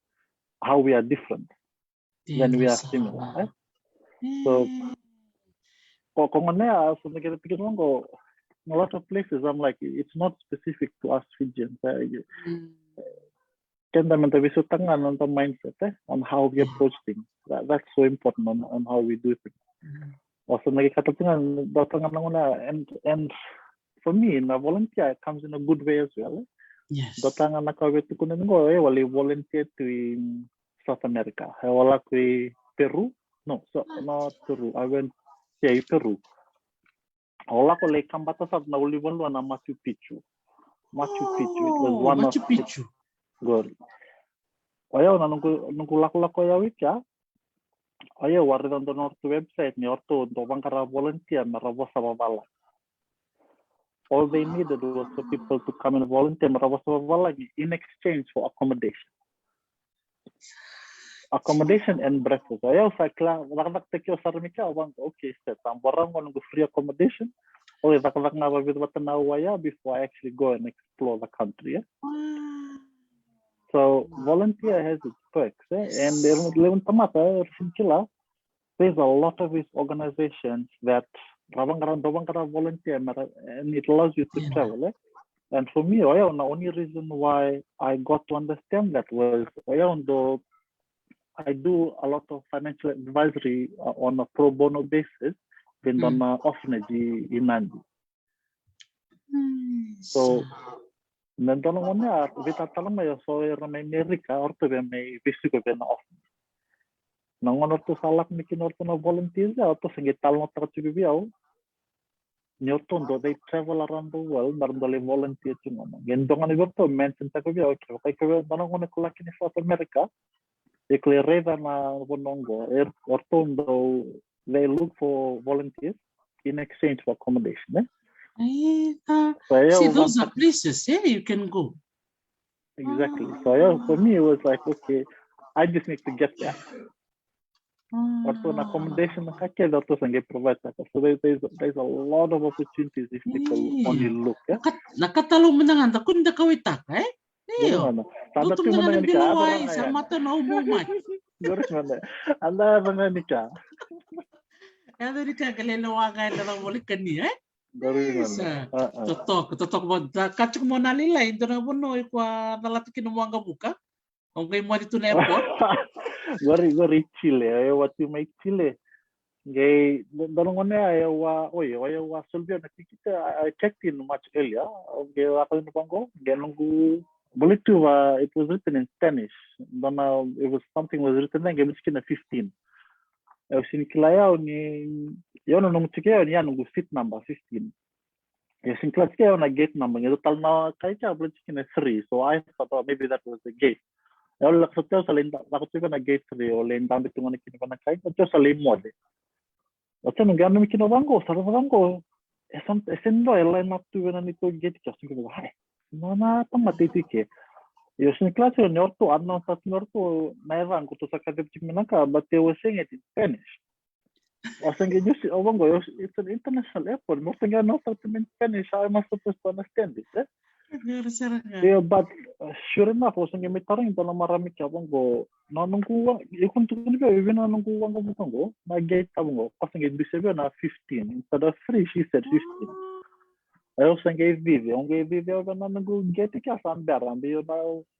how we are different than we are similar, e? So ko, ko gone au sa na kere tiko vaqo, in a lot of places I'm like, it's not specific to us Fijians, e? Keda me da veisautaka ga na noda mindset, e, on how we approach things. That, that's so important on, on how we do things. Au sa na kei kata tu ga, dua tale ga na gauna, and, and for me, na volunteer comes in a good way as well, e? Dua tale ga na ka au via tukuna ni qo, e, au lai volunteer tu i South America. E, au lako i Peru. No, so, not Peru. I went, yeah, i Peru. Au lako lai kabata sara na ulunivanua na Machu Picchu. Machu Picchu, it was one of the, Machu Picchu. Qori. O yau na noqu, noqu lakolako o yau i kea. O yau au raica dua na nodratou website ni o ratou dau vaqara volunteer me ra vosa vavalagi. All they needed was for people to come and volunteer me ra vosa vavalagi in exchange for accommodation. Accommodation and breakfast. O yau sa kila, cakacakataki au sara mai kea, au vaqo, okay, set. Sa bora qo noqu free accommodation. Au lai cakacaka ga vakavica vata na auwa ya before I actually go and explore the country, e? So volunteer has its perks, e? And e levu na tamata, e, era sega ni kila there's a lot of these organizations that ra vaqara, dau vaqara volunteer, mera, and it allows you to travel, eh? And for me, o yau, na only reason why I got to understand that was o yau dau, I do a lot of financial advisory, uh, on a pro bono basis, vei dua na orphanage i, i Nadi. So, na dua na gauna ya, veitatala mai, o so era mai Merika, o ratou via mai veisiko vei na orphanage. Na gauna o ratou sa lako mai kina o ratou na volunteers ya, o ratou se qai talanoataka tiko vei au ni o ratou dau, they travel around the world, mera dau lai volunteer tiko gona. Qai dua ga na vei ratou mention taka vei au, kevaka, kevaka dua na gauna ko lako kina i South America, iko lai raica na vanua qo, e, o ratou dau, they look for volunteers in exchange for accommodation, eh? Ai, ta. So, yeah, see, those are places, eh, you can go. Exactly. So, yeah, for me, it was like, okay, I just need to get there. O ratou na accommodation, na ka kece o ratou sa qai provide taka. So there, there's, there's a lot of opportunities if people only look, eh? Na ka, na ka tale mada ga da kua ni da kauwaitaka, eh? Io. Sa da tu mada ga ni ka, sa mata na umu mai. Qori mada. Eda yaco ga ni ka. Yaco ni ka, ka lelewa ga ena volekani, eh? Qori mada. Totoka, totoka mada. Ka tiko mo na lailai, dua na vanua iko a calata kina mo waqavuka. O qai moce tu na airport. Qori, qori Chile, e wati mai Chile. Qai dua na gauna ya, e wa, oi, o yau a solve na tikite, I, I checked in much earlier. O qai lako ina vaqo, qai noqu, believe tu va, it was written in Spanish. Dua na, it was, something was written there, qai biuta kina fifteen. Au sega ni kila yau ni, yau na noqu tiko yau ni ya noqu seat number fifteen. E sega ni kila tiko yau na gate number, qai dua tale na kai ka bula tiko na three, so I thought, oh, maybe that was the gate. Au lako tu, au sa lai da, lako tu vei na gate three, au lai dabe tu ga kina vei na kai, au sa lai moce. Au sa nanumi kina vaqo, sa raica vaqo. E sa, e sega ni dua e line up tu vei na neitou gate ka, au sa qai vaka, hai, na, na tamata e tu i ke. Au sega ni kila tiko ni o ratou, a na sa tu ni o ratou na yacaqu, ratou sa kaciva tiko mai na ka, but they were saying it in Spanish. Au sa qai, you see, au vaqo, it's an international airport. Mo sa qai announce tiko mai in Spanish, how am I supposed to understand this, eh? Qori sara ga. Yeah, but, uh, sure enough, au sa qai mai tarogi dua na marama ke, au vaqo, na noqu wa, iko na tukuna vei au, e vica na noqu waqavuka qo, na gate, au vaqo, ko sa qai biuta vei au na fifteen instead of three, she said fifteen. Au sa qai cici, au qai cici au vei na noqu gate ke, sa bera, biu na,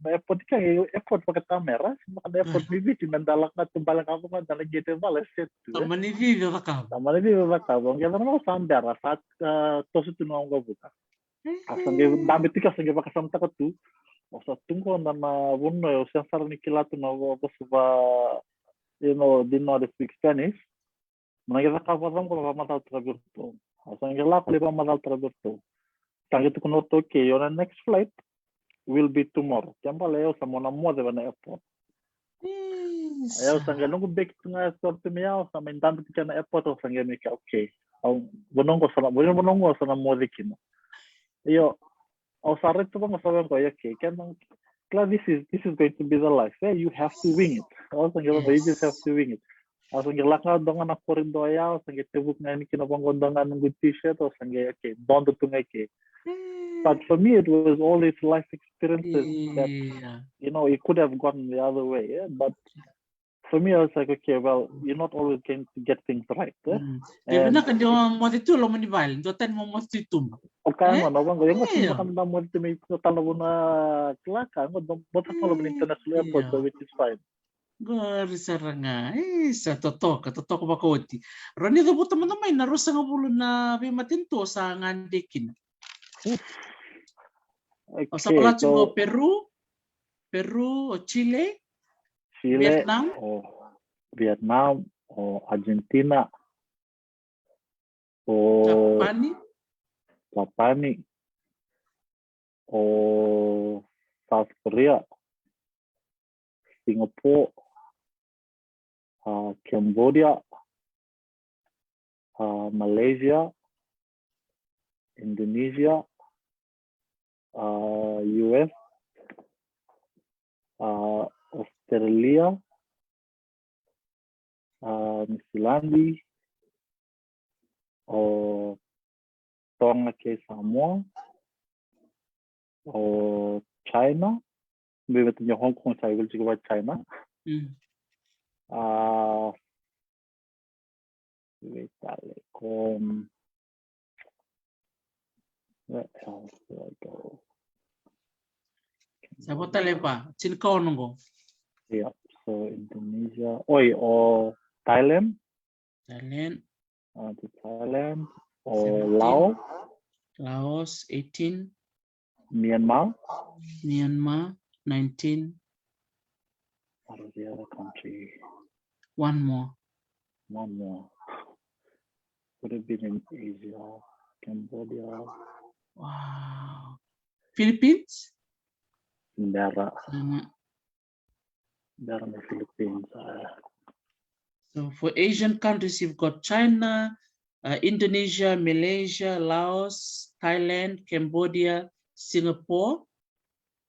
na airport ke, airport vakatamera, na airport ni Viti, me da lako tu bale ka vaqo, da na gate e vale, set tu, eh? Tamani cici cakava. Tamani cici cakava, au qai caka na, sa bera, sa, ah, toso tu na waqavuka. Au sa qai dabe tiko, au sa qai vakasamataka tu. Au sa tu qo na, na vanua, au sega sara ni kila tu na vo-, vosa va, you know, didn't know how to speak Spanish. Mo na qai cakava vaqo, mo vakamacalataka vei iratou. Au sa qai lako lai vakamacalataka vei iratou. Sa qai tukuna o ratou, okay, your next flight will be tomorrow. Kena ibalebale au sa, mo na moce vei na airport. Au sa qai noqu beki tu ga, sort tu mai, au sa mai dabe tiko na airport, au sa qai mai kaya, okay. Au, vanua qo sa na, vanua, vanua qo sa na moce kina. Io, au sa raica tu vaqo, sa vaqo, okay. Kena, kila, this is, this is going to be the life, eh? You have to wing it. Au sa qai vaqo, you just have to wing it. Au sa qai lako ga dua ga na corridor ya, au sa qai tevuka ga yani kina vaqo dua ga noqu t-shirt, au sa qai, okay, dodo tu ga i ke. But for me, it was all these life experiences that, you know, it could have gone the other way, yeah? But for me, I was like, okay, well, you're not always going to get things right, eh? E vinaka ni o moce tu loma ni vale, duatani mo moce tu i tuba. Okay, eh? Qo, qo, qo, qo, qo, qo, qo, qo, qo, qo, qo, qo, qo, qo, qo, qori sara ga. Isa, totoka, totoka vakaoti. Rawa ni cavuta mada mai na ruasagavulu na veimatanitu o sa gade kina. O sa vola tiko o Peru, Peru, o Chile, Chile, Vietnam, o Vietnam, o Argentina, o Japani, Japani, o South Korea, Singapore, a Cambodia, a Malaysia, Indonesia, a U S, a Australia, a Niu Siladi, o Toga kei Samoa, o China, me vata ni Hong Kong, sa iwili tiko va China. A Vei tale ko, where else do I go? Sa vo tale va, tinikaono qo. Yeah, so Indonesia. Oi, o Thailand. Thailand. Uh, to Thailand. O Laos. Laos, eighteen. Myanmar. Myanmar, nineteen. What is the other country? One more. One more. Would have been in Asia, Cambodia. Wow. Philippines? Nara. Sama. Nara na Philippines. Uh, So for Asian countries, you've got China, uh, Indonesia, Malaysia, Laos, Thailand, Cambodia, Singapore,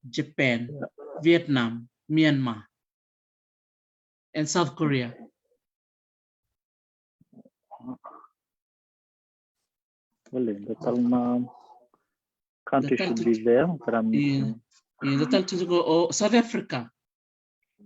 Japan, Vietnam, Myanmar, and South Korea. Well, the Talman country should be there, but I'm missing. Yeah, the Talman, oh, South Africa.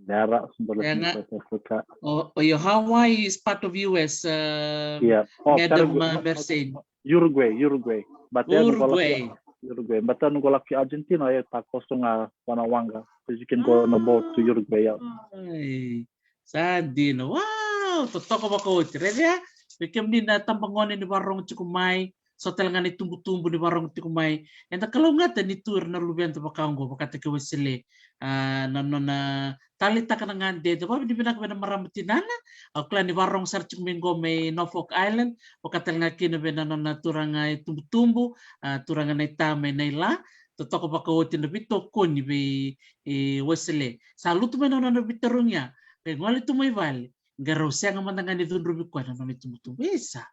Nara, South Africa. Oh, oh, your Hawaii is part of U S. Uh, Yeah. Oh, Madam uh, Mercedes. Uruguay, Uruguay. But Uruguay. Uruguay. But then go like Argentina, yeah, ta koso ga vana waqa. Because you can go on a boat to Uruguay, yeah. Ai, sa dina. Wow, totoka vakaoti. Revea, vei kemuni na tabagone ni varogo tiko mai, so tale ga na itubutubu ni varogo tiko mai. Eda kalougata ni tu ira na luveda vaka oqo, vakataki Wesele. A, na nona taleitaka na gade, da vavinavinaka vei na marama tinana, au kila ni varogo sara tiko mai qo mai Norfolk Island, vaka tale ga kina vei na nona turaga itubutubu, a, turaga na ita mai na ila, totoka vakaoti na veitokoni vei e, Wesele. Sa lutu mai na nona veitarogi ya, qai gole tu mai vale, qai rau sega mada ga ni cudruvi koya na nona itubutubu. Isa.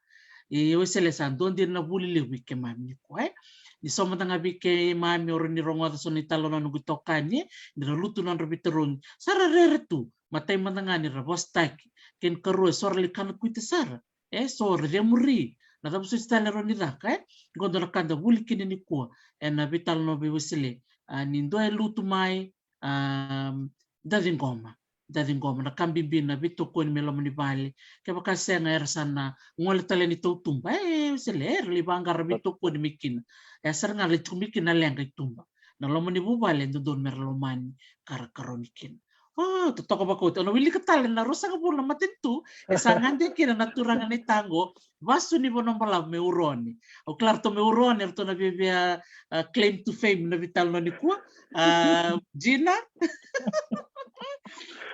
E, Wesele sa dua dina na vuli levu i keimami nikua, e. Ni so mada ga vei keimami o rau ni rogoca so na italanoa noqu itokani, e, ni ra lutu nodra veitarogi. Sa ra rere tu, matai mada ga ni ra vosataki. Kena ikarua, e so ra lai kana kuita sara. E so ra cemuri. Na cava soti tale rau ni caka, e? Qo dua na ka da vuli kina nikua. E na veitalanoa vei Wesele. A, ni dua e lutu mai, a, da ciqoma. Da ciqoma. Na ka bibi na veitokoni me loma ni vale. Kevaka sega era sa na gole tale ni tautuba. E, Wesele, era lai vaqara veitokoni mai kina. E sara ga lai tiko mai kina na leqa i tuba. Na loma ni vuvale e dodonu me ra lomani, karakaroni kina. O, totoka vakaoti. O na wilika tale na ruasagavulu na matanitu e sa gade kina na turaga na ita qo, Vasu ni Vanua Balavu mai Uroane. Au kila ratou mai Uroane, ratou na viavia, a, claim to fame na veitalanoa nikua. A, Gina.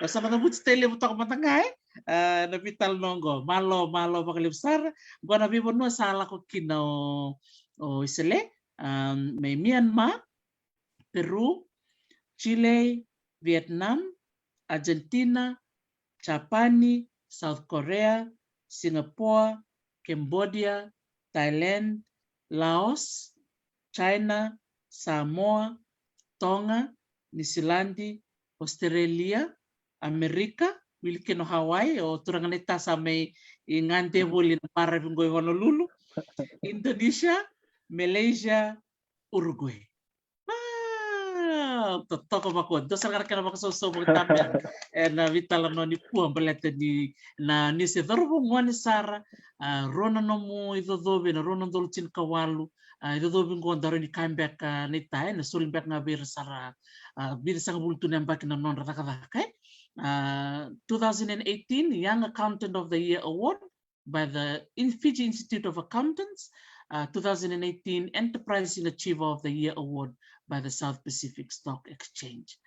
Au sa macavuti tale levu toka mada ga, e, a, na veitalanoa qo. Malo, malo vakalevu sara. Qo na veivanua sa lako kina o, o Wesele, a, mai Myanmar, Peru, Chile, Vietnam, Argentina, Japani, South Korea, Singapore, Cambodia, Thailand, Laos, China, Samoa, Tonga, Niusiladi, Australia, Amerika, wili kina o Hawaii, o turaga na ita sa mai i gade voli na baravi qo i Honolulu, Indonesia, Malaysia, Uruguay. Wow, totoka vakaoti. Dua sara ga na kena vakasausau vakatamera. E na veitalanoa nikua baleta ni na ni se cauravou gone sara, a, rua na nomu icocovi, na rua na udolu tinikawalu, a, icocovi qo da rau ni kaya beka na ita, e, na soli beka ga vei ira sara, a, vica sagavulu tu na yabaki na nodra cakacaka, e. A, two thousand and eighteen Young Accountant of the Year Award by the In-, Fiji Institute of Accountants, uh, two thousand and eighteen Enterprising Achiever of the Year Award by the South Pacific Stock Exchange.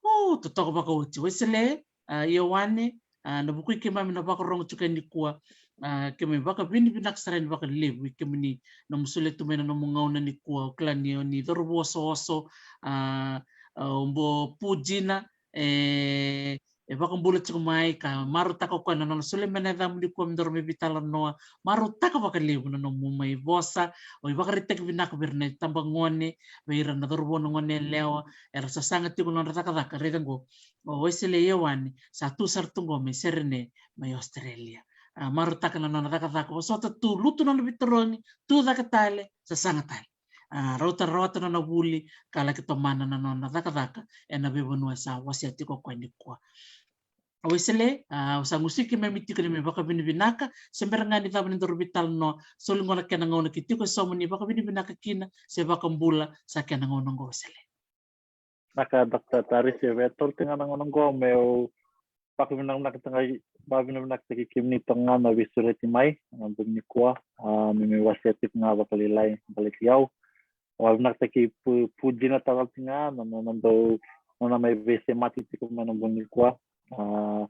O, totoka vakaoti. Wesele, a, Ioane, a, na vuku i keimami na vakarorogo tiko nikua, a, keimami vakavinavinaka sara yani vakalevu i kemuni na nomu solia tu mai na nomu gauna nikua, au kila ni o ni cauravou osooso, a, a, o Pu Gina, e, e vakabula tiko mai, ka marautaka o koya na nona solia mai na yacamuni kua me daru mai veitalanoa. Marautaka vakalevu na nomu mai vosa, o ivakaraitaki vinaka vei ira na itabagone, vei ira na cauravou, na gone yalewa era sasaga tiko na nodra cakacaka. Raica qo, o Wesele Ioane sa tu sara tu qo mai Serene, mai Australia. A, marautaka na nona cakacaka, vosota tu, lutu na nona veitarogi, tu cake tale, sasaga tale. A, rauta, rawata na nona vuli ka laki tomana na nona cakacaka ena veivanua sa wasea tiko o koya nikua. Wesele, a, au sa gusuki me mi tiko ni me vakavinavinaka, se bera ga ni cava ni daru veitalanoa, soli qo na kena gauna ki tiko e sauma ni vakavinavinaka kina, se vakabula, sa kena gauna qo Wesele. Naka Doctor Tarisi, e vei tolu tiko ga na gauna qo meu vakavinavinakataki, vakavinavinakataki kemuni toka ga na veisureti mai na bogi nikua, a, me me wasea tiko ga vakalailai baleti au. Vakavinavinakataki Pu, Pu Jina tale tiko ga na, na, na dau, na, na mai veisemati tiko mai na bogi nikua. A,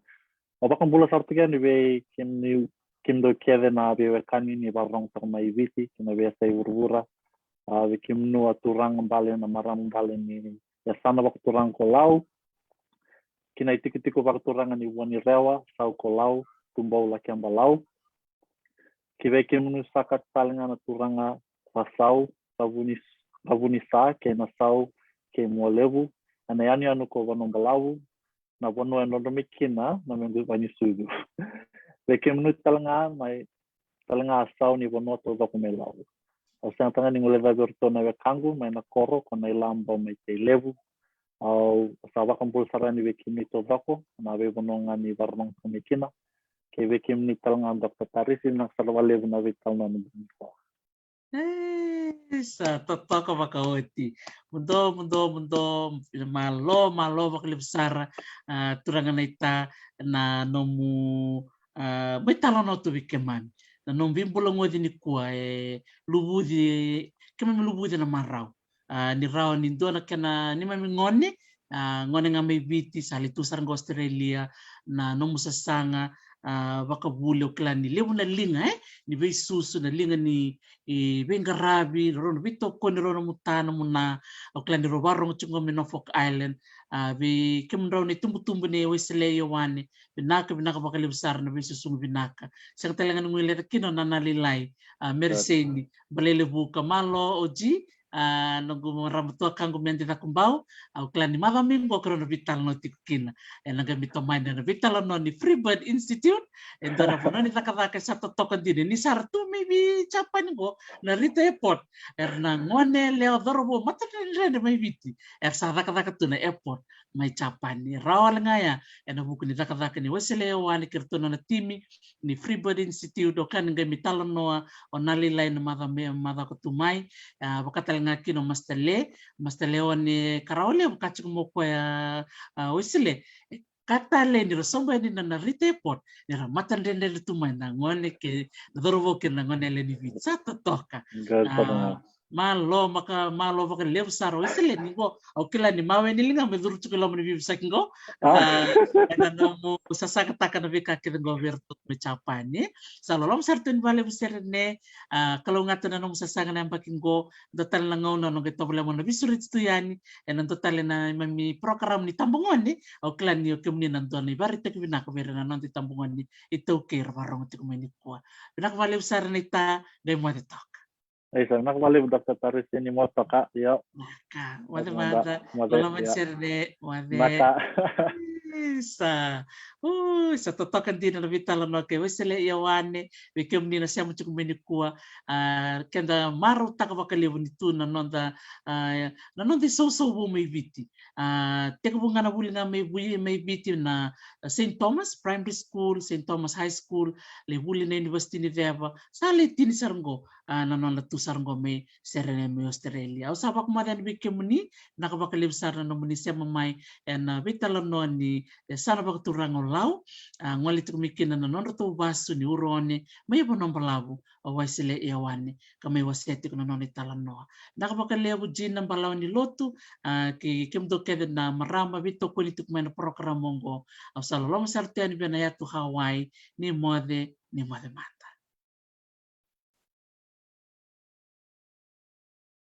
au vakabula sara tiko yani vei kemuni, kemudou kece na veiwekani ni vakarorogo toka mai Viti kei na veiyasai vuravura. A, vei kemunu a turaga bale, na marama bale ni yasana vakaturaga ko Lau, ki na itikotiko vakaturaga ni Vuanirewa, Sau ko Lau, Tubou, Lakeba, Lau. Ki vei kemunu saka tale ga na turaga ko Sau, Savuni, Savunisa kei Nasau kei Mualevu, ena yanuyanu ko Vanuabalavu, na vanua e drodro mai kina na mequ vainisucu. Vei kemunu tale ga mai, tale ga a Sau ni vanua taucoko mai Lau. Au sega tale ga ni guilecavi iratou na wekaqu mai na koro ko Nailabau mai Tailevu. Au sa vakabula sara yani vei kemuni taucoko na veivanua ga ni vakarorogo toka mai kina. Kei vei kemuni tale ga Doctor Tarisi, vinaka sara vakalevu na veitalanoa ni bogi nikua. E, sa totoka vakaoti. Muduo, muduo, muduo, malo, malo vakalevu sara, a, turaga naita, na nomu, a, mai talanoa tu vei keimami. Na nomu veibulagoci nikua e luvuci, keimami luvuci na marau. A, ni rawa ni dua na kena neimami gone, a, gone ga mai Viti, sa lai tu sara qo Australia, na nomu sasaga, a, vakavuli, au kila ni levu na liga, e, ni veisusu, na liga ni, e, veiqaravi, rau na veitokoni, rau na muta, na muna, au kila ni rau vakarorogo tiko qo mai Norfolk Island, a, vei kemudrau na itubutubu nei Wesele Ioane, vinaka, vinaka vakalevu sara na veisusuga vinaka. Sega tale ga ni guileca kina o Nana Lailai, a, Mereseini Balelevuka, malo, Oji, a, noqu marama tuakaqu Medi Cakobau, au kila ni macawa mai qo keirau na veitalanoa tiko kina. Ena qai mai tomani na veitalanoa ni Free Bird Institute, e dua na vanua ni cakacaka e sa totoka dina, ni sara tu mai vei Japani qo, Narita Airport, era na gone yalewa cauravou matadredredre mai Viti, era sa cakacaka tu na airport mai Japani. E rawa wale ga ya, ena vuku ni cakacaka ni Wesele Ioane kei iratou na nona timi, ni Free Bird Institute, au kila ni qai mai talanoa o Nana Lailai na macawa me, macawa ka tu mai, a, vaka tale ga kina o Master Le, Master Leone Karaolevu, ka tiko mai o koya, a, Wesele, e ka talei ni ra sobu yani na Narita Airport, ni ra matadredredre tu mai na gone kei na cauravou kei na gone yalewa ni Viti, sa totoka. Qai A, sara ga. Malo, maka, malo vakalevu sara Wesele ni qo. Au kila ni mawe ni liga me curu tiko i loma ni veivosaki qo. A, ena nomu sasagataka na veika kece qo vei iratou mai Japani. Sa loloma sara tu ni vakalevu Serene. A, kalougata na nomu sasaga na yabaki qo. Dua tale na gauna o na qai tovolea mo na veisureti tu yani ena dua tale na neimami program ni tabagone. Au kila ni o kemuni na dua na ivakaraitaki vinaka vei ira na noda itabagone iTaukei era vakarorogo tiko mai nikua. Vinaka vakalevu sara naita, qai moce toka. Isa, vinaka vakalevu Doctor Tarisi, ni moce toka, io. Vinaka, moce mada, moce, loloma, io. Serene, moce. Vinaka. Isa. Ui, sa totoka dina na veitalanoa kei Wesele Ioane, vei kemuni na sema tiko mai nikua, a, keda marautaka vakalevu ni tu na noda, a, na noda isausau vou mai Viti. A, tekivu ga na vuli ga mai Viti, mai Viti na, a, Saint Thomas Primary School, Saint Thomas High School, lai vuli na University ni Ceva, sa lai tini sara qo, a, na nona tu sara qo mai Serene mai Australia. Au sa vakamoce yani vei kemuni, vinaka vakalevu sara na nomuni sema mai ena veitalanoa ni, e, yasana vakaturaga o Lau, a, gole tiko mai kina na nodratou vasu ni Uraone mai Vanuabalavu, o Wesele Ioane, ka mai wasea tiko na nona italanoa. Vinaka vakalevu Jina, balawa ni lotu, a, kei kemudou kece na marama veitokoni tiko mai na program oqo. Au sa loloma sara tu yani vei na yatu Hawaii, ni moce, ni moce mada.